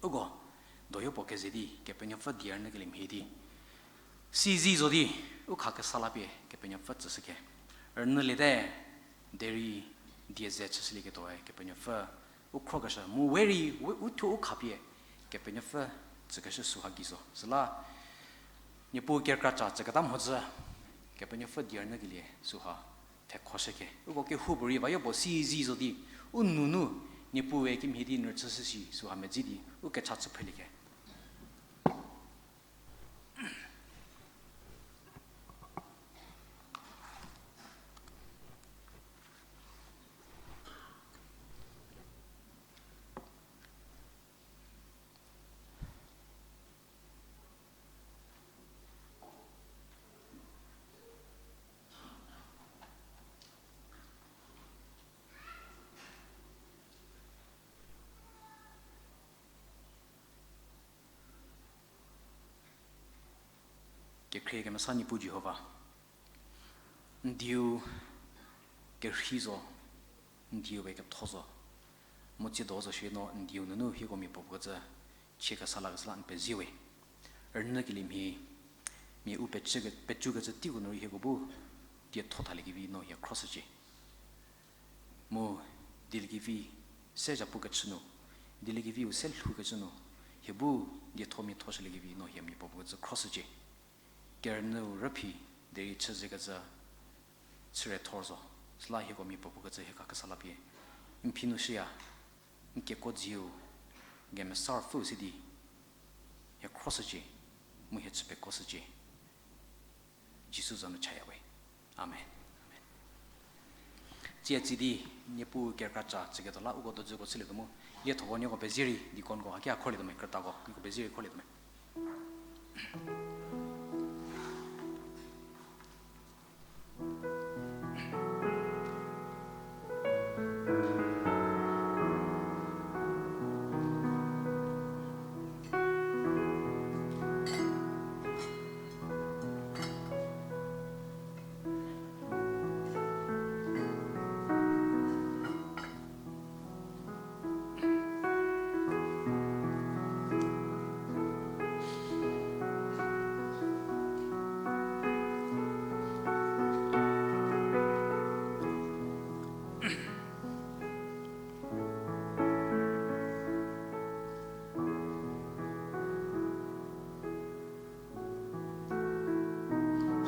Uko, doyo puo keze di, Kepenuopfü die rünyükelie mhie di, sizi zo di, u kha kesa la pie Kepenuopfü tsüshükhe. Rünyüliete, derei die ze chüshülieketuoe Kepenuopfü u khrokeshü, mu we rei, u thuo u khapie Kepenuopfü tsükeshü süha gei zo. Süla, Niepuu kerükraca tsüketa mhodzü, Kepenuopfü die rünyükelie süha thekhoshükhe. Uko kehoupuorei vayo puo sizi zo di, u nunu Niepuue kimhie di n rüchüshü shi süha medzi di, u kecha chü phrelie khe. Kekhrie kemesa Niepuu Jihova, n dieu kerhei zo, n dieu we ketho zo. Mu tsiedo zo shie no n dieu nunu hieko mia puo puo kecü chie kesa lakeshü la n pezie we. Rünyükelie mhie, mia u pecü ke-, pecükecü teiko nu rei hieko bu dietho thaliekevi no hie khroshücie. Mu dieliekevi se zhapu kechü nu, dieliekeviu se lhoukecü nu, hie bu dietho miathoshüliekevi no hie mia puo puo kecü khroshücie. Kerünyüu rüphi derei chüzhükecü chüre thor zo. Süla hieko mia puo puo kecü hie kha kesa la pie n phi nu shüya, n kekuo dzieu, n kemesa ruopfüu se di hie khroshücie, mu hie chü pekoshücie. Jisu za nu chaya we. Amen. Amen. Tsie tsie di, Niepuu kerükraca tsüketuo la uko dojüko chülietuo mu, liethoko nieko pezie rei, deaconko haki a khrolietuo me, krütako nieko pezie rei khrolietuo me.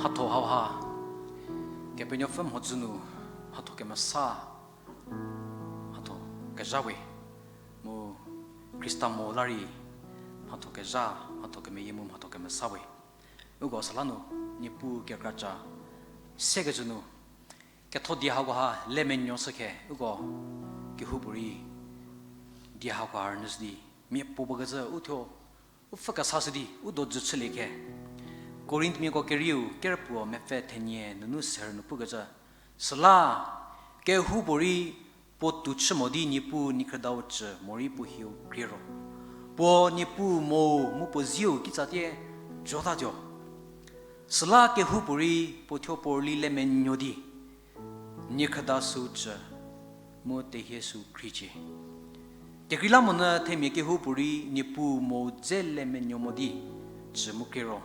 Mhatho hauha, Kepenuopfü mhodzü nu, mhatho kemesa, mhatho kezha we. Khrista mo la rei, mhatho kezha, mhatho kemeyie mu mhatho kemesa we. Uko süla nu, Niepuu kerükraca sekecü nu, ketho die hakoha le menuo shükhe, uko kehoupuorei die hakoha rünyüshü di, miapuo bakecü uthuo u pfhü kesashü di u do jü chülie khe. Korinthmiako kerieu kerüpuo mepfü thenie nunu serü nu pukecü, süla kehoupuorei puo tou chü mo di Niepuu niekhrüdau cü morei puo hieu krie ro, puo Niepuu mo mu puo zieu kitsatie jotatuo. Süla kehoupuorei puo thuo puo rüli le menuo di niekhrüda süu cü mu tehie süu khriecie. Kekreilamonyü themia kehoupuorei Niepuu mo dze le menuo mo di cü mu krie ro,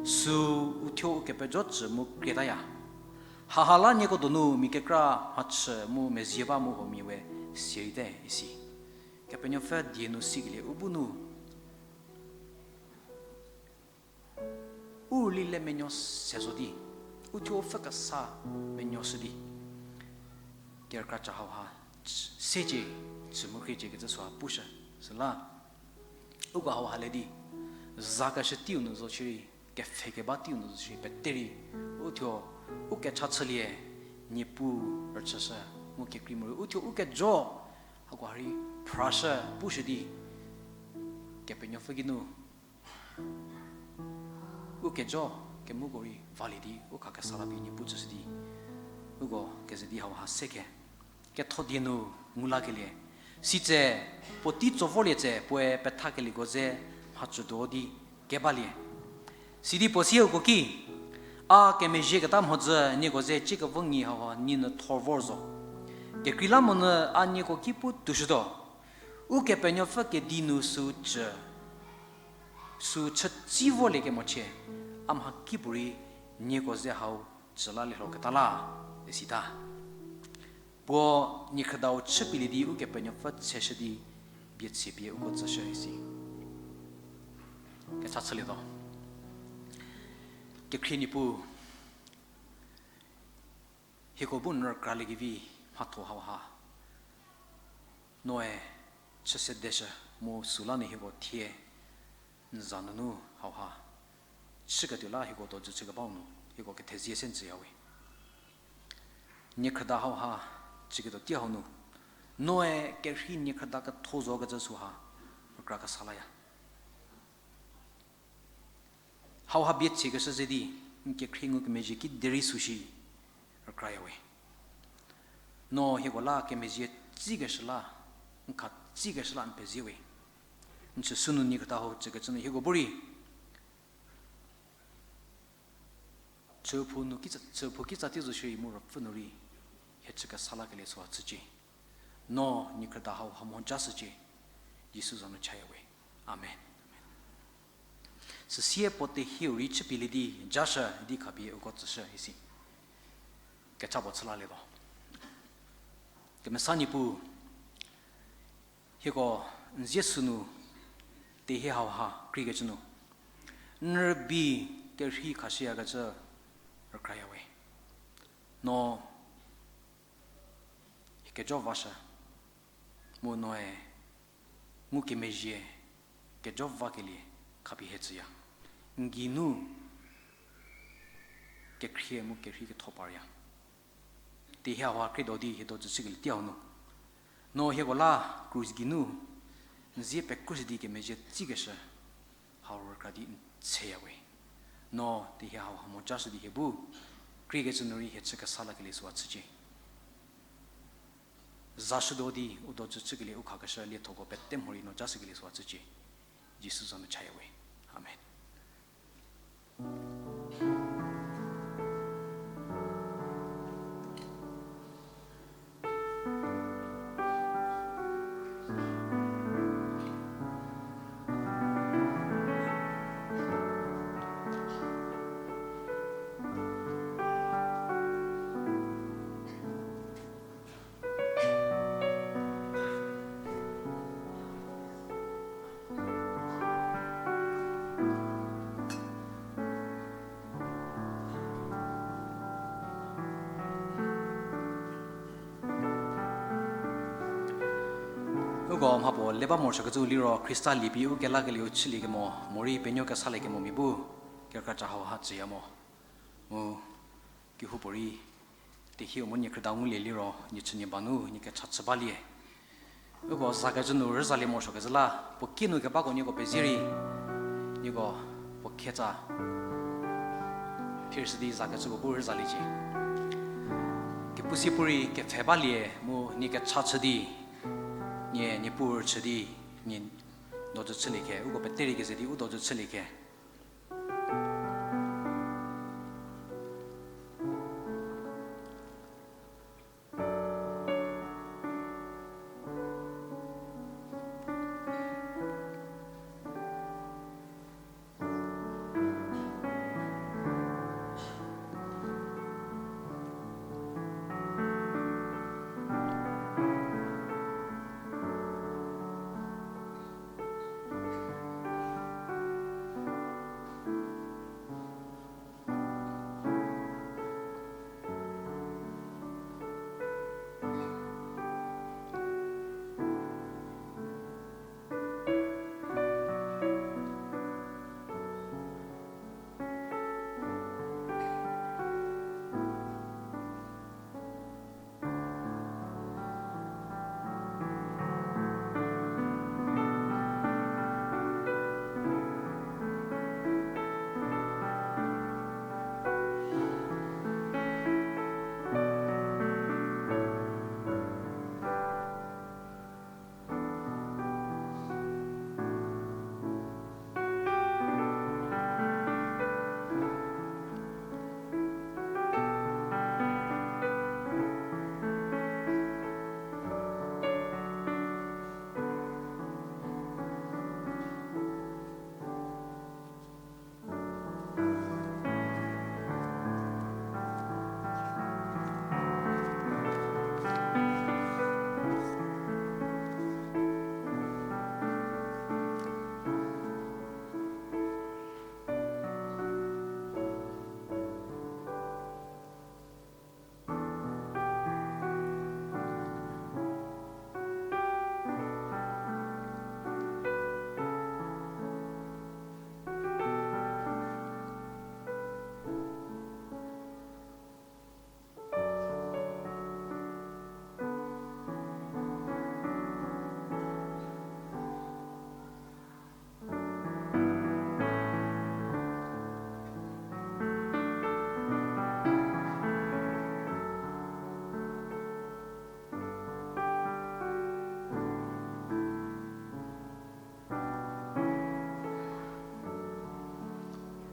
süu uthuo u kepejo cü mu krietaya. Haha la nieko donu mia kekra mhachü mu mezie ba mu huomia we sierite isi. Kepenuopfü die nu sikelie u bu nu u rüli le menuo se zo di, uthuo u pfhü kesa menuoshü di, kerükraca hauha secie, cü mu khriecie kecü süha pushü, süla uko hauha le di, zakeshü teiu nu zo shierei, kepfhe keba teiu nu zo shierei, peterei uthuo u kecha chülie, Niepuu rüchüshü, mu kekrei morei uthuo u kejo hakoha rei phrashü pushü di, Kepenuopfü geinu u kejo kemuko rei valie di u khakesa la pie Niepuu tsüshü di, uko keze di hauha sekhe. Ketho die nu ngu lakelie, sitse puotei tso vorlie tse puoe pethakelieko ze mhacütuo di kebalie. Sidi puo sie uko ki, a kemezhieketa mhodzü nieko ze ciekevo nyi hauha nie nu thor vor zo. Kekreilamonyü a nieko ki pu toushütuo. Ukepenuopfü kedi nu süu cü, süu chütsi vorlie kemochie, a mhakipuorei nieko ze hau cü lalie lhoketa la, isita. Puo niekhrüdau chüpielie di Ukepenuopfü tseshü di bie tsie pie uko tsüshü isi. Kecha chülietuo. Kekhrie Niepuu, hieko bu n rükraliekevi mhatho hauha noe chüsedeshü mu süla nu hieko thie n za nunu hauha chüketuo la hieko dojü chükebau nu hieko kethezie se n tsüyawe. Niekhrüda hauha chüketuo tei hau nu noe kerhei niekhrüda ketho zokecü süha rükra kesa laya. Hauha bie tsiekeshü ze di n kekhrie ngukemezhie kiderei süshi rükrayawe. No hieko la kemezhie tsikeshü la, n kha tsikeshü la n pezie we. N chü sünu niekhrüda hau chükecü nu hieko bu rei chüphou nu kitsa, chüphou kitsa tei zo shierei mu ruopfü nu rei hie chü kesa lakelie süha chücie. No niekhrüda hau ha mhojashücie. Jisu za nu chaya we. Amen. Süsie puo tehieu rei chüpielie di jashü di khapie uko tsüshü isi. Kecha puo chü lalietuo. Kemesa Niepuu, hieko n zie sünu tehie hauha kreikecü nu n rübei kerhei khashüyakecü rükrayawe. No hie kejo vashü, mu noe ngukemezhie kejo vakelie khapie hie tsüya. N geinu kekhrie mu kerhei ketho parya. Tehie hauha khrietuo di hie dojü chükelie tei hau nu, no hieko la krus geinu n zie pekrushü di kemezhie tsikeshü hau rükra di n tsüyawe. No tehie hauha mhojashü di hie bu kreikecü nu rei hie chü kesa lakelie süha chücie. Zashütuo di u dojü chükelie u khakeshü liethoko pete mhorei no jashükelie süha chücie. Jisu za nu chaya we. Amen. Mhapuo le ba morosuokecü liro Khrista liebi u kelakelieu chüliekemo, morei penuo kesaliekemo mia bu, kerükracha hau ha tsüya mo. Mu, kehoupuorei, tehieu mu nie krüta ngulie liro, nie chünie ba nu, nie kecha chü balie. Uko zakecü nu rüzalie morosuokecü la, puo ki nu kebako nieko pezie rei, nieko puo khetsa, phirsü di zakecüko bu rüzaliecie. Kepu si pu rei kepfhe balie mu nie kecha chü di, nie, nie pu rüchü di, nie dojü chülie khe, uko pete rei keze di u dojü chülie khe.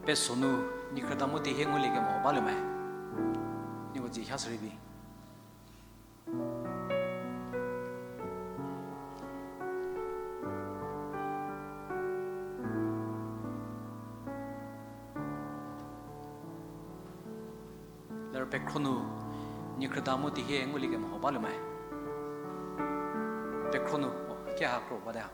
Pesonu, niekhrüda mu tehie ngulie kemo baluo me. Nieko dzie ha sürei vi. Ler pekhro nu, niekhrüda mu tehie ngulie kemo baluo me. Pekhro nu, o, kehakro bate ha.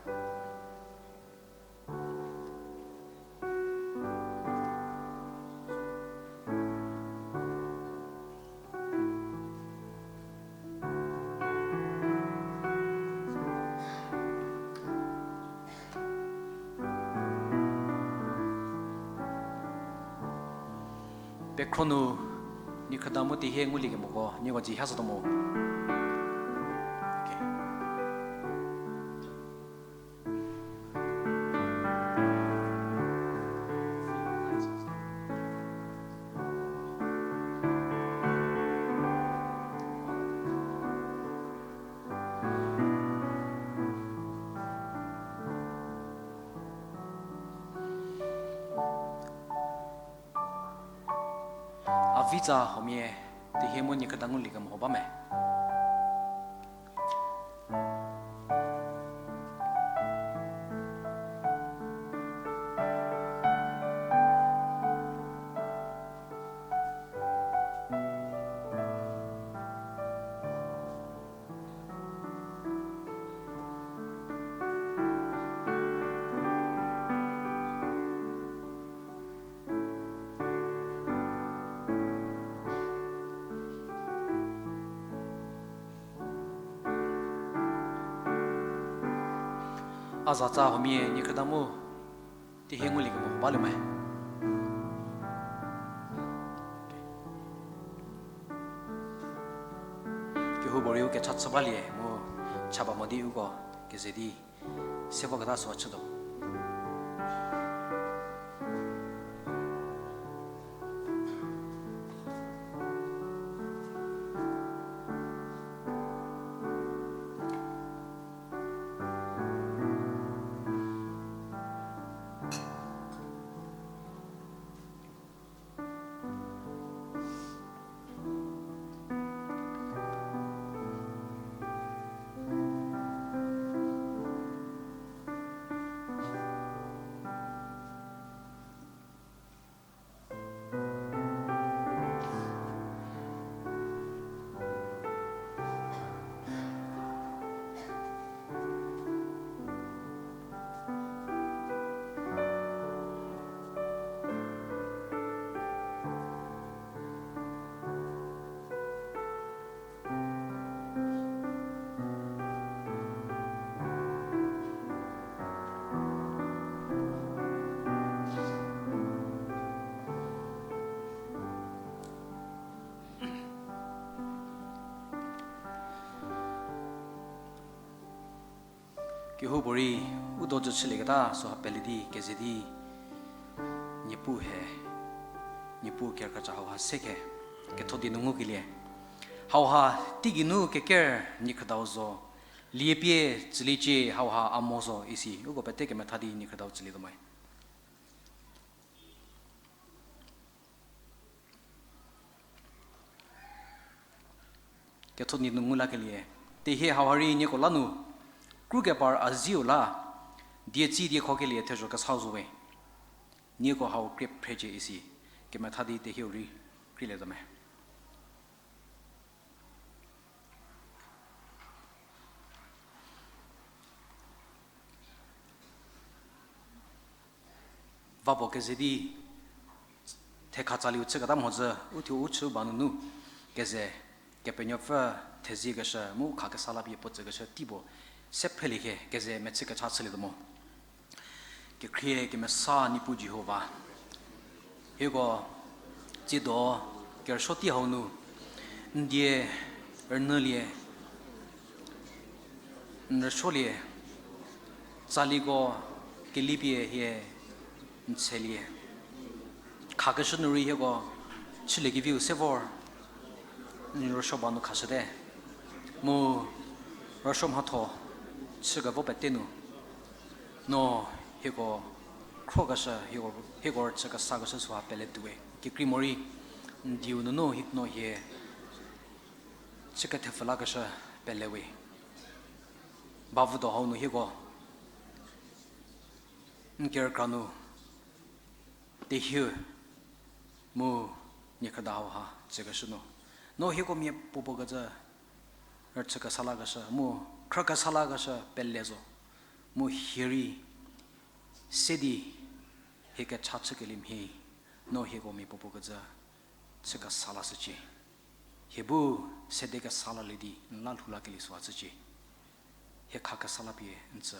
Pekhro nu, niekhrüda mu tehie ngulie kemoko, nieko dzie ha sü tuo mo. A vitsa huomia, tehie mu niekhrüda ngulie kemo ba me. A zatsa huomia niekhrüda mu, teihi ngulie kemo balie me. Kehoupuorei u kecha chü balie mu, cha ba mo di uko keze di se voketa süu chütuo. Kehoupuorei u do jü chülieketa süha pele di keze di, Niepuu he, Niepuu kerükra cha hauha se ke, ketho di nu ngukelie. Hauha teigei nu keker niekhrüdau zo, liepie tsüliecie hauha a mo zo isi, uko pete kemetha di niekhrüdau tsülietuo me. Ketho di nu ngu lakelie. Tehie hauha rei nieko la nu, kru kepar a ziu la, die tsi die khokelie thezho kesau zo we. Nieko hau krie phrecie isi, kemetha di tehieu rei krielietuo me. Va puo keze di, thekha tsaliu chüketa mhodzü, u thuo u chü ba nunu, keze, Kepenuopfü theziekeshü, mu khakesa la pie puo tsükeshü tei puo, se phrelie khe, keze mechü kecha chülietuo mo. Kekhrie kemesa Niepuu Jihova. Hieko, tsiedo, kerüsuo tei hau nu, n die rünyülie, n rüsuolie, tsaliko kelipie hie n tshelie. Khakeshü nu rei hieko, chüliekeviu se vor, n rüsuo ba nu khashüte. Mu rüsuo mhatho, chükevo pete nu. No hieko khrokeshü, hieko, hieko rüchü kesakeshü süha pele tuowe. Kekreimorei, n dieu nunu hi, no hie chü kethepfü lakeshü pelewe. Bavüdo hau nu hieko, n kerükra nu, tehieu, mu niekhrüda hauha tsükeshü nu. No hieko mia puopuo kecü, rüchü kesa lakeshü, mu khrü kesa lakeshü pele zo. Mu hie rei, se di, hie kecha chükelie mhie, no hieko mia puopuo kecü, chü kesa lashücie. Hie bu, sede kesa lalie di, n la lhou lakelie süha chücie. Hie khakesa la pie n tsü,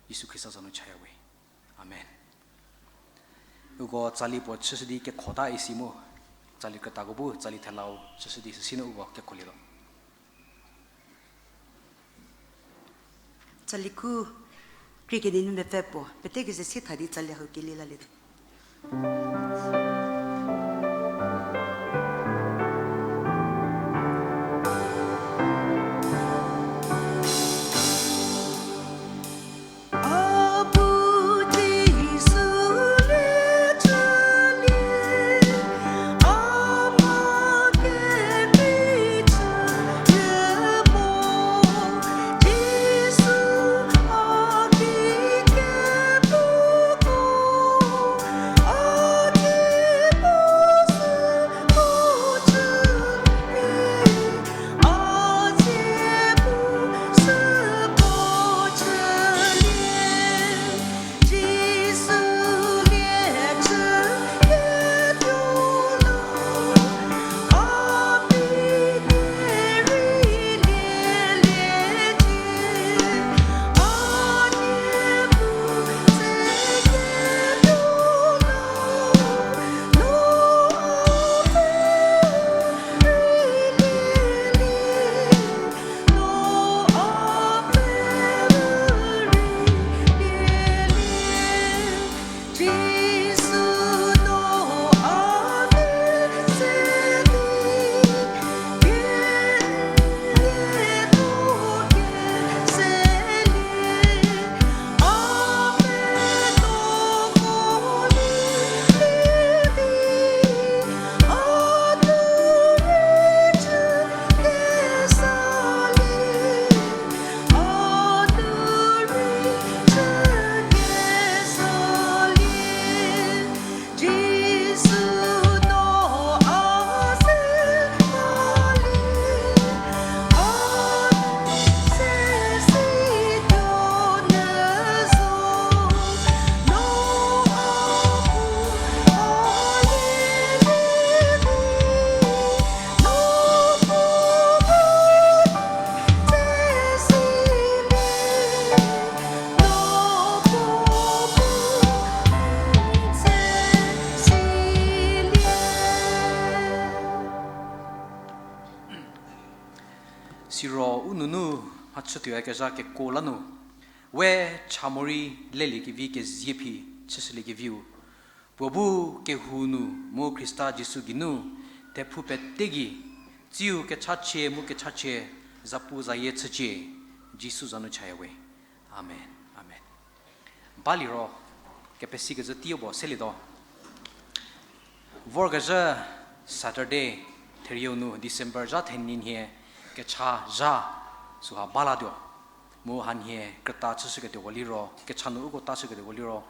Jisu Khrista za nu chaya we. Amen. Uko tsali puo chüshü di kekhota isi mu, tsali krütako bu tsali thelau chüshü di süsü nu uko kekholietuo. Tsali khu krie kenie nu mepfü puo, pete keze sie tha di tsali hau kelie lalietuo. Siro u nunu mhachütuoyakezha kekuo la nu, we cha morei leliekevi kezie phi chüshüliekeviu, puo bu kehou nu mu Khrista Jisu geinu, thephou pete gei, tsiu kechachie mu kechachie, zapuzayie chücie, Jisu za nu chaya we. Amen. Amen. Baliro, kepesikecü teiu puo selietuo. Vorkezhü Saturday, therieu nu December zha thenie nhie kecha zha süha balatuo. Mu hanhie krüta chüshüketuoko liro, kecha nu uko tashüketuoko liro,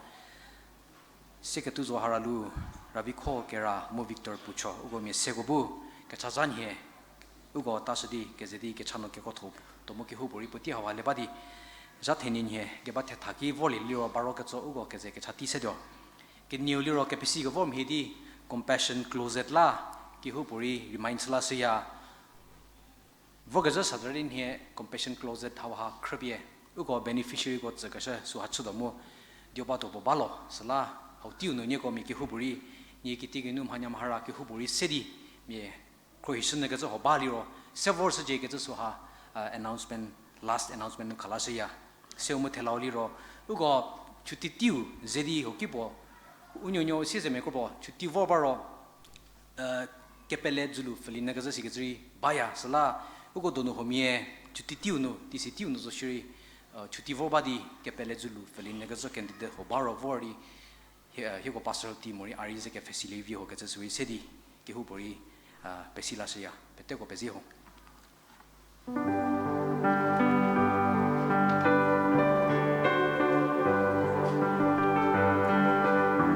Seketuzo Haralu, Ravikho Kera mu Victor Pucho, uko mia seko bu kecha zha nhie uko tashü di keze di kecha nu kekuotho tuo mu kehoupuorei puotei hauha le ba di, zha thenie nhie keba thetha ki vorlie liro baro ketso uko keze kecha tei setuo. Kenieu liro kepesi kevor mhie di Compassion Closet la kehoupuorei remind chü lashüya. Vorkezhü Saturday nhie Compassion Closet hauha khrüpie uko beneficiaryko tsükeshü süha chütuo mu, dioba tuo puo balo, süla hau teiu nu nieko mia kehoupuorei, nie kitiekinu mhanya mhara kehoupuorei se di, mia khrohishünyükecü ho ba liro, se vorshücie kecü süha, announcement, last announcement nu khalashüya. Seu mu thelau liro, uko chuti teiu ze di hoki puo, u nuonuo u siezemia kropuo chuti vor ba ro, kepele dzülu pfülie nyükecü sikecü rei baya, süla uko donu huomia chuti teiu nu, teisi teiu nu zo shierei, chuti vor ba di kepele dzülu pfülie nyükecü candidate ho ba ro vor di, hieko pastor team morei a rei ze kepfhesilie vi ho kecü sürei se di, kehoupuorei pesi lashüya, peteko pezie ho.